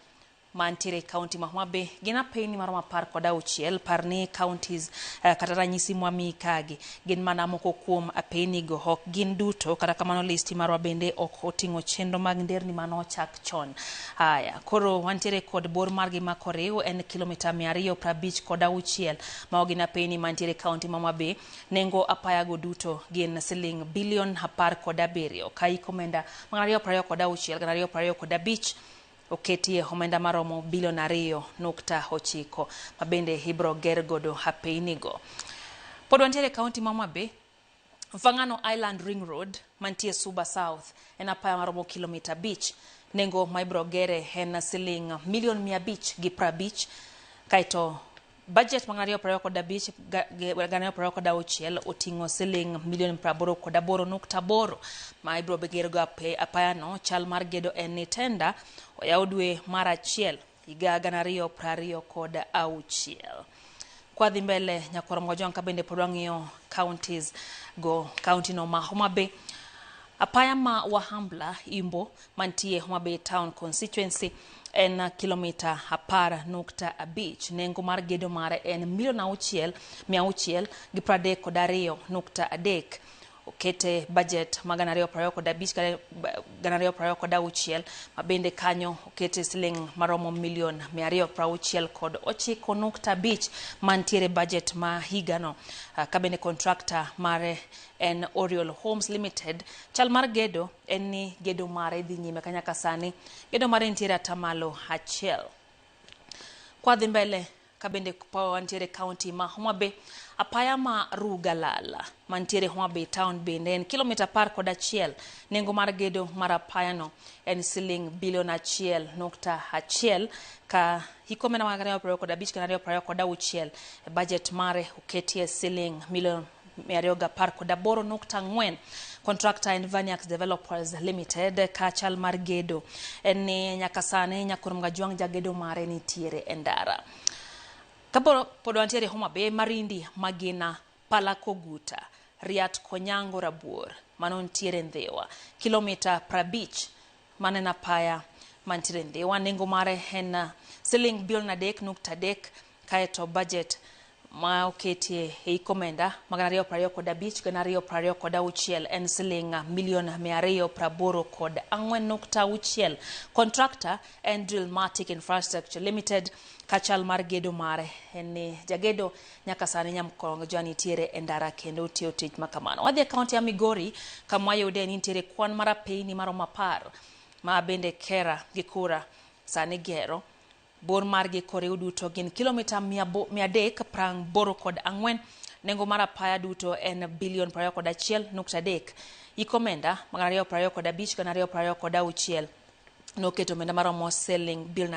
S1: mantiere e kaunti ma Homa Bay gin apeyni maromo 16. Par ni counties kata ranyisi mwamiyi kagi gin mana moko kuom apeyni go, ok gin duto. Kata kamano listi marwa bende ok oting'o chenro mag nderni manochak chon. Haya, koro wantiere kod bor margi ma koriw en kilomita 256 mago gin apeyni mantiere e kaunti ma Homa Bay. Nengo apayago duto gin siling bilion 17 ka hik omenda 2026 2025 oketie omenda maromo bilion 2.9 ma bende ibro ger godo apeyni go. Pod wantiere e kaunti ma Homa Bay, Mfangano Island Ring Road mantie Suba South en apaya maromo kilomita 5. Nengo ma ibro gere en siling milion 550, kaeto budget mag 2025 2026 oting'o siling milion 88.8 ma ibro gergo apayano. Chal mar gedo en ni tenda oyaw dwe mar 1 higa 2026. Kwadhi mbele nyakwar Mgajwang' ka bende pod wang'iyo counties go, county no ma Homa Bay, apaya ma Wahambla Imbo mantie Homa Bay Town Constituency en kilomita 10.5. Nengo mar gedo mare en milion 6,632.3. Okete budget mag 2025 2026 ma bende kanyo okete siling maromo milion 269.5 mantiere budget ma higano. Ka bende contractor mare en Oriol Homes Limited. Chal mar gedo en ni gedo mare dhi nyime ka nyaka sani gedo mare nitiere 1%. Kwadhi mbele ka bende wantiere kaunti ma Homa Bay, apaya ma Rugalala mantiere Homa Bay Town bende en kilomita 11. Nengo mar gedo mar apayano en siling bilion 1.1 ka hik omenda mag 2025 2026 budget mare oketie siling milion 218.4. Contractor en Vaniax Developers Limited. Ka chal mar gedo en ni nyaka sani nyakwar Mgajwang' jagedo mare nitiere e ndara. Kapod wantiere Homa Bay, Marindi Magina Pala Koguta Riat Konyango Rabuor mano nitiere Ndhiwa kilomita 50 maneno apaya mantiere Ndhiwa. Nengo mare en siling bilion 3.3 kaeto budget ma oketie e omenda mag 2025 2026 en siling milion 284.6. Contractor en Drillmatic Infrastructure Limited. Kachal mar gedo mare en ni jagedo nyaka sani nyamkongo nitiere e ndara kendo tiyo tich makamano. Wadhi e kaunti ya Migori kama wayude ni nitiere kwan mar apeyni maromo 10 ma bende KERA gi KURA sani gero. Bor margi koriw duto gin kilomita 384. Nengo mar apaya duto en bilion 21.3. Hik omenda mag 2025 2026 noketo omenda maromo siling bilion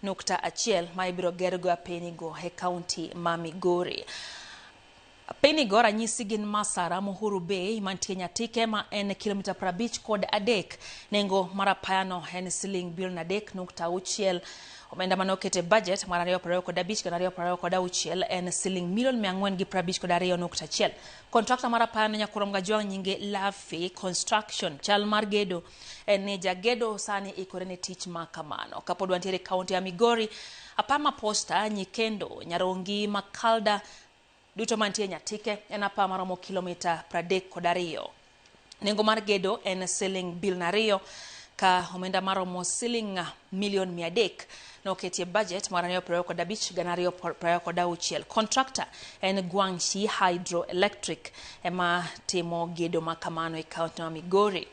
S1: 2.1 ma ibiro gergo apeynigo e kaunti ma Migori. Apeynigo ranyisi gin Masara Muhuru Bay mantie Nyatike ma en kilomita 53. Nengo mar apayano en siling bilion 3.6. Omenda mane okete budget mar 2025 2026 en siling milion 452.1. Contractor mar apayano nyakwar Mgajwang' nyinge Lafi Construction. Chal mar gedo en ni jagedo sani ikore ne tich ma kamano. Kapod wantiere e kaunti ya Migori, apaya ma Posta, Nyikendo, Nyarongi, Makalda duto mantie Nyatike en apaya maromo kilomita 32. Nengo mar gedo en siling bilion 2 ka omenda maromo siling milion 300 Noketie budget mar 2025 2026. Contractor en Guangxi Hydroelectric ema timo gedo ma kamano e kaunti ma Migori.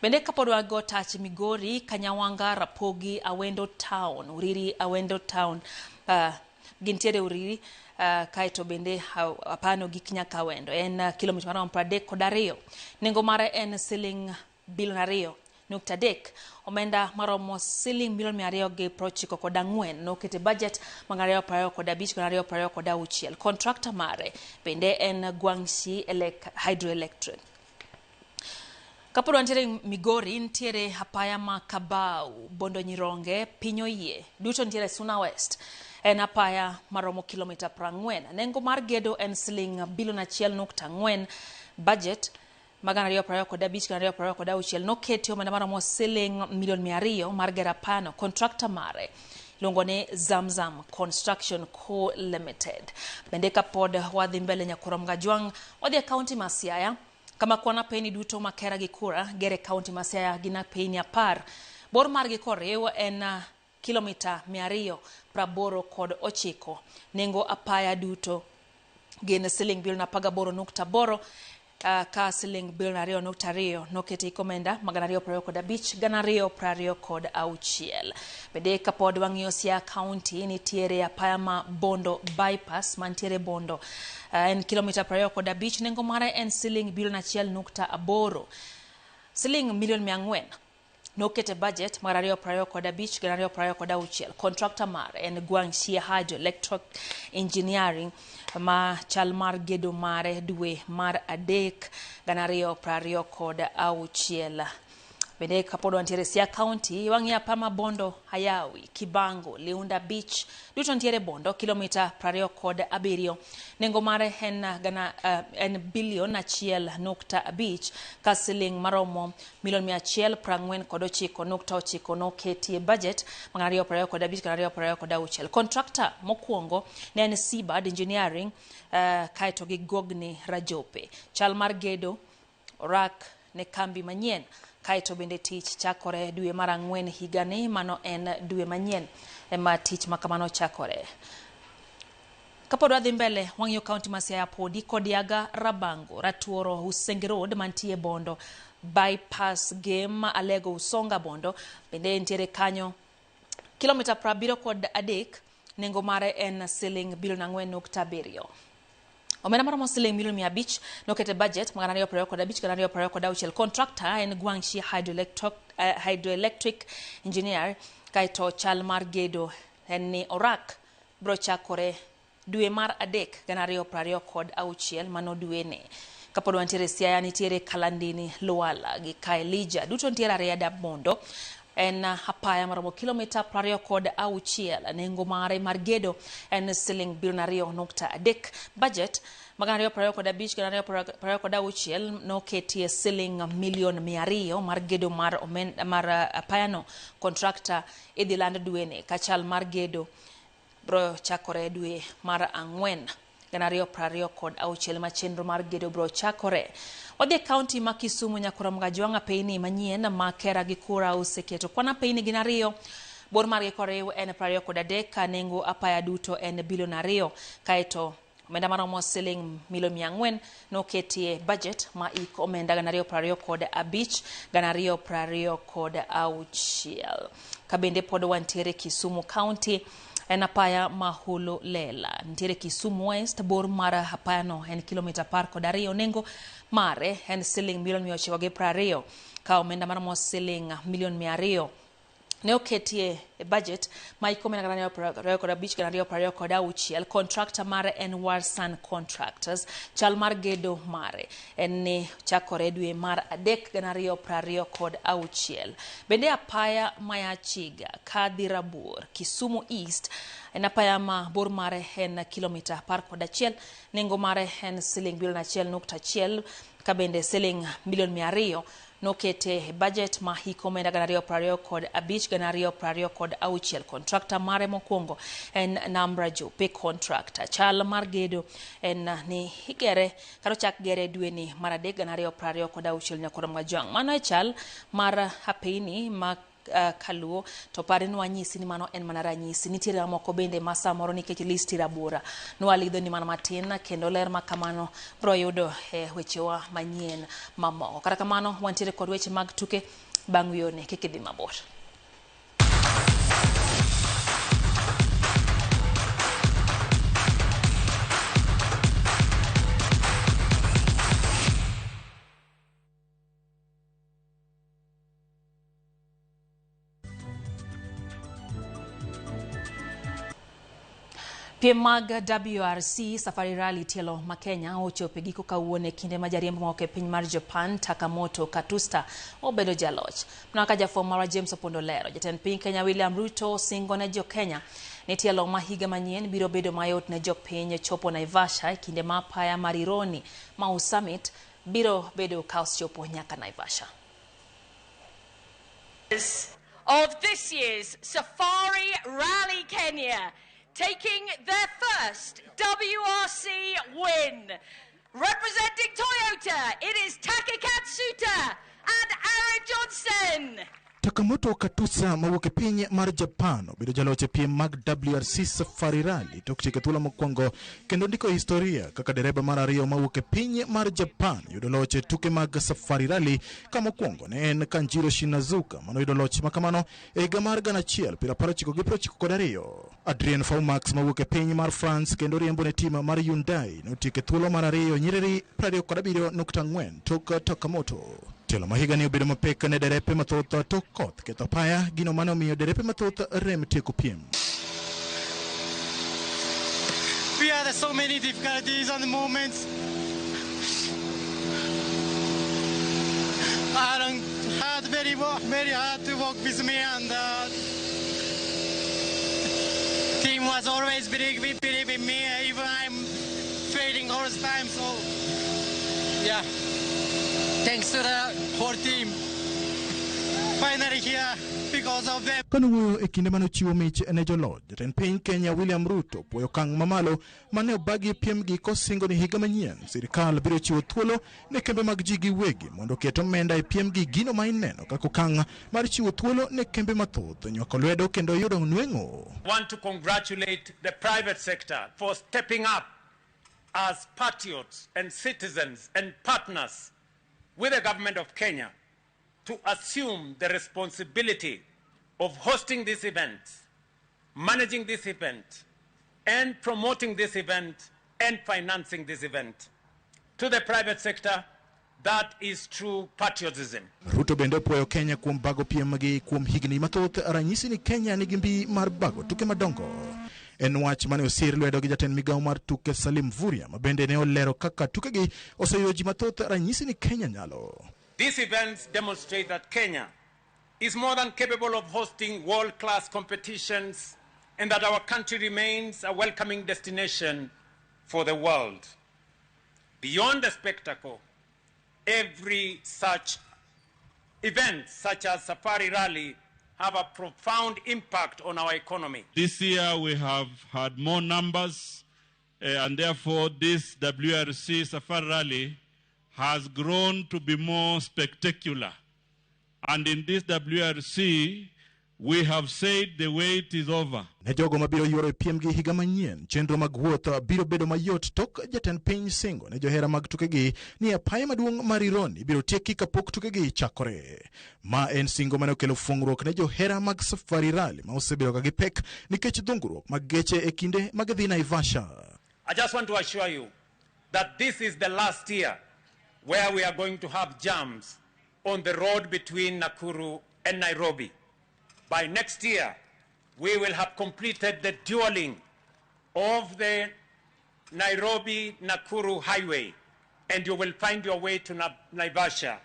S1: Bende kapod wago tach Migori, Kanyawanga, Rapogi, Awendo Town, Uriri Awendo Town, gintiere Uriri, kaeto bende apano gik nyaka Awendo. En kilomita maromo 32. Nengo mare en siling bilion 2.3. Omenda maromo siling milion 294 nokete budget mag 2025 2026. Contractor mare bende en Guangxi Hydroelectric. Kapod wantiere Migori, nitiere apaya ma Kabau, Bondo Nyironge, Piny Oyie, duto nitiere Suna West. En apaya maromo kilomita 40. Nengo mar gedo en siling bilion 1.4. Budget mag 2025 2026 noketi omenda maromo siling milion 200 mar gero apayano. Contractor mare iluongo ni Zamzam Construction Co Limited. Bende kapod wadhi mbele Nyakurom Gajwang', wadhi e kaunti ma Siaya kama kwan apeyni duto ma Kera gi Kura gere kaunti ma Siaya gin apeyni 10. Bor margi koriw en kilomita 289. Nengo apaya duto gin siling bilion 18.8, ka siling bilion 2.2 noketi komenda mag 2025 2026. Bende kapod wang'iyo Siaya County, nitiere apaya ma Bondo Bypass mantiere Bondo, en kilomita 25. Nengo mare en siling bilion 1.8. Siling milion 400 nokete budget mar 2025 2026. Contractor mare en Guangxi Hydroelectric Engineering ma chal mar gedo mare dwe mar 3 2026. Bende kapod wantiere Siaya County, wang'iyo apaya ma Bondo Hayawi, Kibango, Liunda Beach, duto nitiere Bondo, kilomita 27. Nengo mare en en bilion 1.5, ka siling maromo milion 149.9 noketie budget mag 2025 2026. Contractor mokwongo ne en Seabird Engineering, kaeto gi Gogni Rajope. Chal mar gedo orak ne kambi manyien, kaeto bende tich chakore dwe mar 4 higani, mano en dwe manyien ema tich ma kamano chakore. Kapod wadhi mbele, wang'iyo kaunti ma Siaya podi, Kodiaga, Rabango, Ratuoro, Usenge Road mantie Bondo, Bypass Game, Alego, Usonga, Bondo, bende nitiere kanyo kilomita 73. Nengo mare en siling bilion 4.7. Omenda maromo siling milion 500 nokete budget mag 2025 2026. Contractor en Guangxi Hydroelectric Engineer, kaeto chal mar gedo en ni orak bro chakore dwe mar 3 2026, mano dwe ne. Kapod wantiere Siaya, nitiere Kalandini, Luala gi Kaelija, duto nitiere Ariada Bondo. En apaya maromo kilomita 26. Nengo mare mar gedo en siling bilion 2.3. Budget mag 2025 2026 noketie siling milion 200 mar gedo mar apayano. Contractor idhi land dwene, ka chal mar gedo bro chakore dwe mar 4 2026 ma chenro mar gedo bro chakore. Wadhi e kaunti ma Kisumu, Nyakurom Gajwang', apeyni manyien ma Kera gi Kura oseketo. Kwan apeyni gin 2. Bor margi koriw en 23, ka nengo apaya duto en bilion 2. Kaeto omenda maromo siling milion 400 noketie budget ma ik omenda 2025 2026. Ka bende pod wantiere Kisumu County, en apaya ma Holo Lela nitiere Kisumu West. Bor mar apayano en kilomita 12. Nengo mare en siling milion 920, ka omenda maromo siling milion 200 ne oketie e budget ma ikomenda 2025 2026. Contractor mare en Warsan Contractors. Chal mar gedo mare en ni chakore dwe mar 3 2026. Bende apaya Mayachiga kadhi Rabuor, Kisumu East, en apaya ma bor mare en kilomita 11. Nengo mare en siling bilion 1.1, ka bende siling milion 200 nokete budget ma hik omenda 2025 2026. Contractor mare mokwongo en Nambra Jope Contractor. Chal mar gedo en ni igere kata ochak gere dwe ni mar 3 2026. Nyakurom Gajwang'. Mano e chal mar apeyni ma Kaluo to pare nwanyisi ni mano en mana ranyisi. Nitiere mamoko bende ma samoro nikech listi rabora nwalidho ni mana matin kendo ler ma kamano bro yudo e wechewa manyien mamoko. Kata kamano wantiere kod weche mag tuke bang' wiyone kik idhi mabor. Piem mag WRC Safari Rally tielo ma Kenya ochopo e giko kawuono e kinde ma jariembo mawuok e piny mar Japan Takamoto Katsuta obedo jaloch. Mana kaka jafwambo marwa James Opondo lero, jatend piny Kenya William Ruto singo ne jo Kenya ni tielo ma higa manyien biro bedo mayot ne jopiny chopo Naivasha e kinde ma apaya mar Rironi Mau Summit biro bedo ka osechopo nyaka Naivasha.
S3: Of this year's Safari Rally Kenya, taking their first WRC win. Representing Toyota, it is Taka Katsuta and Aaron Johnston.
S12: Takamoto Katsuta mawuok e piny mar Japan obedo jaloch e piem mag WRC Safari Rally tok tieko thuolo mokwongo kendo ndiko historia kaka dereba mar ariyo mawuok e piny mar Japan yudo loch e tuke mag Safari Rally ka mokwongo ne en Kanjiro Shinazuka manoyudo loch makamano e higa mar 1992. Adrien Faumax mawuok e piny mar France kendo riembo ne tim mar Hyundai notieko e thuolo mar ariyo nyiriri 27.4 tok Takamoto. Tielo ma higani obedo mapek ne derepe mathoth tok koth ketho apaya, gino mane omiyo derepe mathoth rem tieko piem.
S4: We had so many difficulties and moments. Aaron had very, very hard to work with me, and team was always believe in me, even I'm failing all the time. So yeah, thanks to the whole team. Finally here because of them.
S12: Kanowuoyo e kinde mane ochiwo mich ne joloch, jatend piny Kenya William Ruto puoyo okang' mamalo mane obagi e piemgi kosingo ni higa manyien sirikal biro chiwo thuolo ne kembe mag ji giwegi mondo oket omenda e piemgi, gino ma ineno kaka okang' mar chiwo thuolo ne kembe mathoth nywako lwedo kendo yudo nweng'o.
S6: Want to congratulate the private sector for stepping up as patriots and citizens and partners with the government of Kenya to assume the responsibility of hosting this event, managing this event, and promoting this event, and financing this event. To the private sector, that is true patriotism.
S12: Ruto bende opuoyo Kenya kuom bago piem gi kuom higni mathoth, ranyisi ni Kenya nigi mbi mar bago tuke madongo. En wach mane osir lwedo gi jatend migawo mar tuke Salim Mvurya, ma bende ne olero kaka tukegi oseyudo ji mathoth, ranyisi ni Kenya nyalo.
S6: These events demonstrate that Kenya is more than capable of hosting world-class competitions and that our country remains a welcoming destination for the world. Beyond the spectacle, every such event, such as Safari Rally, have a profound impact on our economy.
S7: This year we have had more numbers, and therefore this WRC Safari Rally has grown to be more spectacular. And in this WRC, we have said the wait is over.
S12: Ne jogo mabiro yuoro e piem gi higa manyien, chenro mag wuoth biro bedo mayot tok jatend piny singo ne johera mag tukegi ni apaya maduong' mar Rironi biro tieki kapok tukegi chakore. Ma en singo mane okelo fung'ruok ne johera mag Safari Rally ma osebedo ka gipek nikech dhungruok mag geche e kinde mag dhi Naivasha.
S6: I just want to assure you that this is the last year where we are going to have jams on the road between Nakuru and Nairobi. By next year, we will have completed the dualling of the Nairobi-Nakuru highway, and you will find your way to Naivasha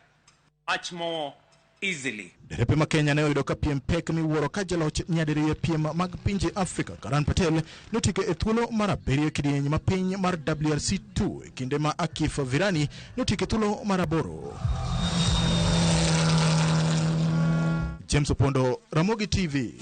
S6: much more easily.
S12: Derepe ma Kenya ne oyudo ka piem pek miwuoro ka jaloch nyadiriyo e piem mag pinje Afrika Karan Patel notieko e thuolo mar abiriyo e kidieny ma piny mar WRC2 e kinde ma Akif Virani notieko e thuolo mar 8. James Opondo, Ramogi TV.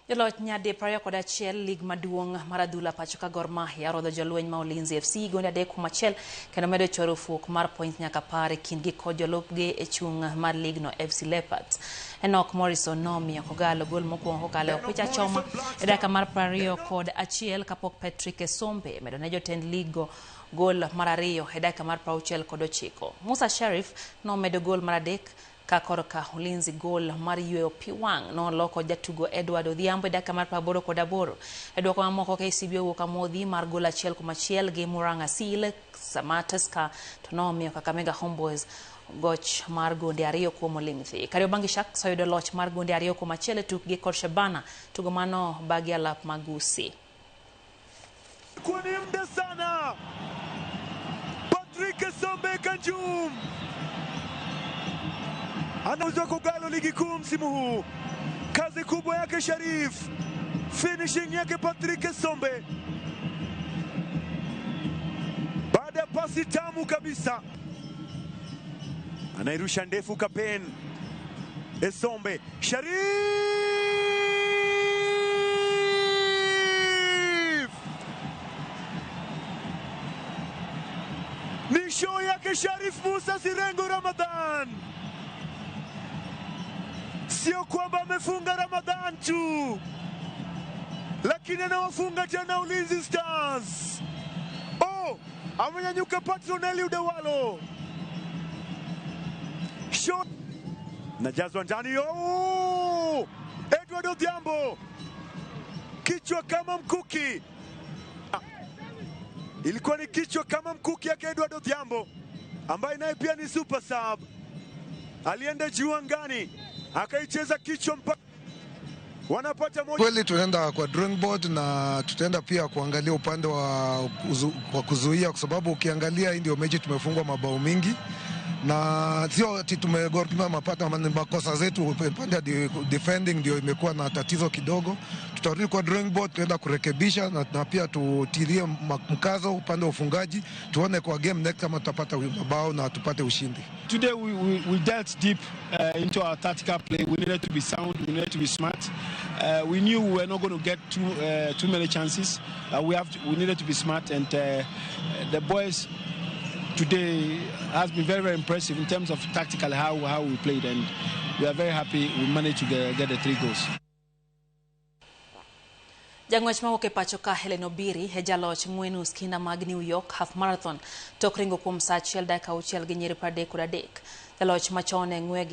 S1: Joloch nyadi 21 lig maduong' mar adhula pacho ka Gor Mahia orodho jolweny ma Ulinzi FC gonde 3-1 kendo medo choro fuok mar points nyaka 10 e kindgi kod jolupgi e chung' mar ligno FC Leopards. Enoch Morrison nomiyo Kogalo gol mokwongo kokalo e opich achoma e dakika mar 21 kapok Patrick Esombe medo ne jotend liggo gol mar 2 e dakika mar 69. Musa Sherif nomedo gol mar 3 ka korka Ulinzi gol mar yweyo pi wang' noloko jatugo Edward Odhiambo e dakika mar 88. E duoko mamoko KCB owuok amodhi mar gol 1-1 gi Murang'a Seal sama Tusker to nomiyo Kakamega Homeboys goch mar gonde 2 kuom Ulinzi. Kariobangi Sharks oyudo loch mar gonde 2-1 e tukgi kod Shabana, tugo mano bagi alap Magusi.
S10: Kwa ni muda sana Patrick Sombe Kanjum anauzwa Kogalo ligi kuu msimu huu. Kazi kubwa yake Sharif, finishing yake Patrick Sombe, baada ya pasi tamu kabisa, anairusha ndefu Kapen. Esombe Sharif, ni show yake Sharif Musa Sirengo Ramadhan. Sio kwamba amefunga Ramadhan tu, lakini anawafunga tena Ulinzi Stars. Oh, amenyanyuka Patron Eliud Owalo. Show najazwa ndani. Oh! Edward Odhiambo kichwa kama mkuki, ilikuwa ni kichwa kama mkuki yake Edward Odhiambo ambaye naye pia ni super sub, alienda juu angani akaicheza kichwa mpaka wanapata moja.
S13: Kweli tunaenda kwa drawing board na tutaenda pia kuangalia upande wa kuzuia, kwa sababu ukiangalia hii ndio mechi tumefungwa mabao mingi na sio ati tumegorpima mapata makosa zetu upande wa defending ndio imekuwa na tatizo kidogo. Tutarudi kwa drawing board, tuenda kurekebisha na pia tutilie mkazo upande wa ufungaji, tuone kwa game next kama tutapata mabao na tupate ushindi.
S14: Today we dealt deep into our tactical play. We needed to be sound, we needed to be smart. We knew we were not going to get too many chances. We needed to be smart, and the boys today has been very, very impressive in terms of tactically how we played, and we are very happy we managed to get the three goals.
S1: Jang'wech mawuok e pacho ka Helen Obiri e jaloch ng'we nus kinda mag New York Half Marathon tok ringo kuom saa 1 dakika 6 gi nyiri 33. Jaloch machon e ng'we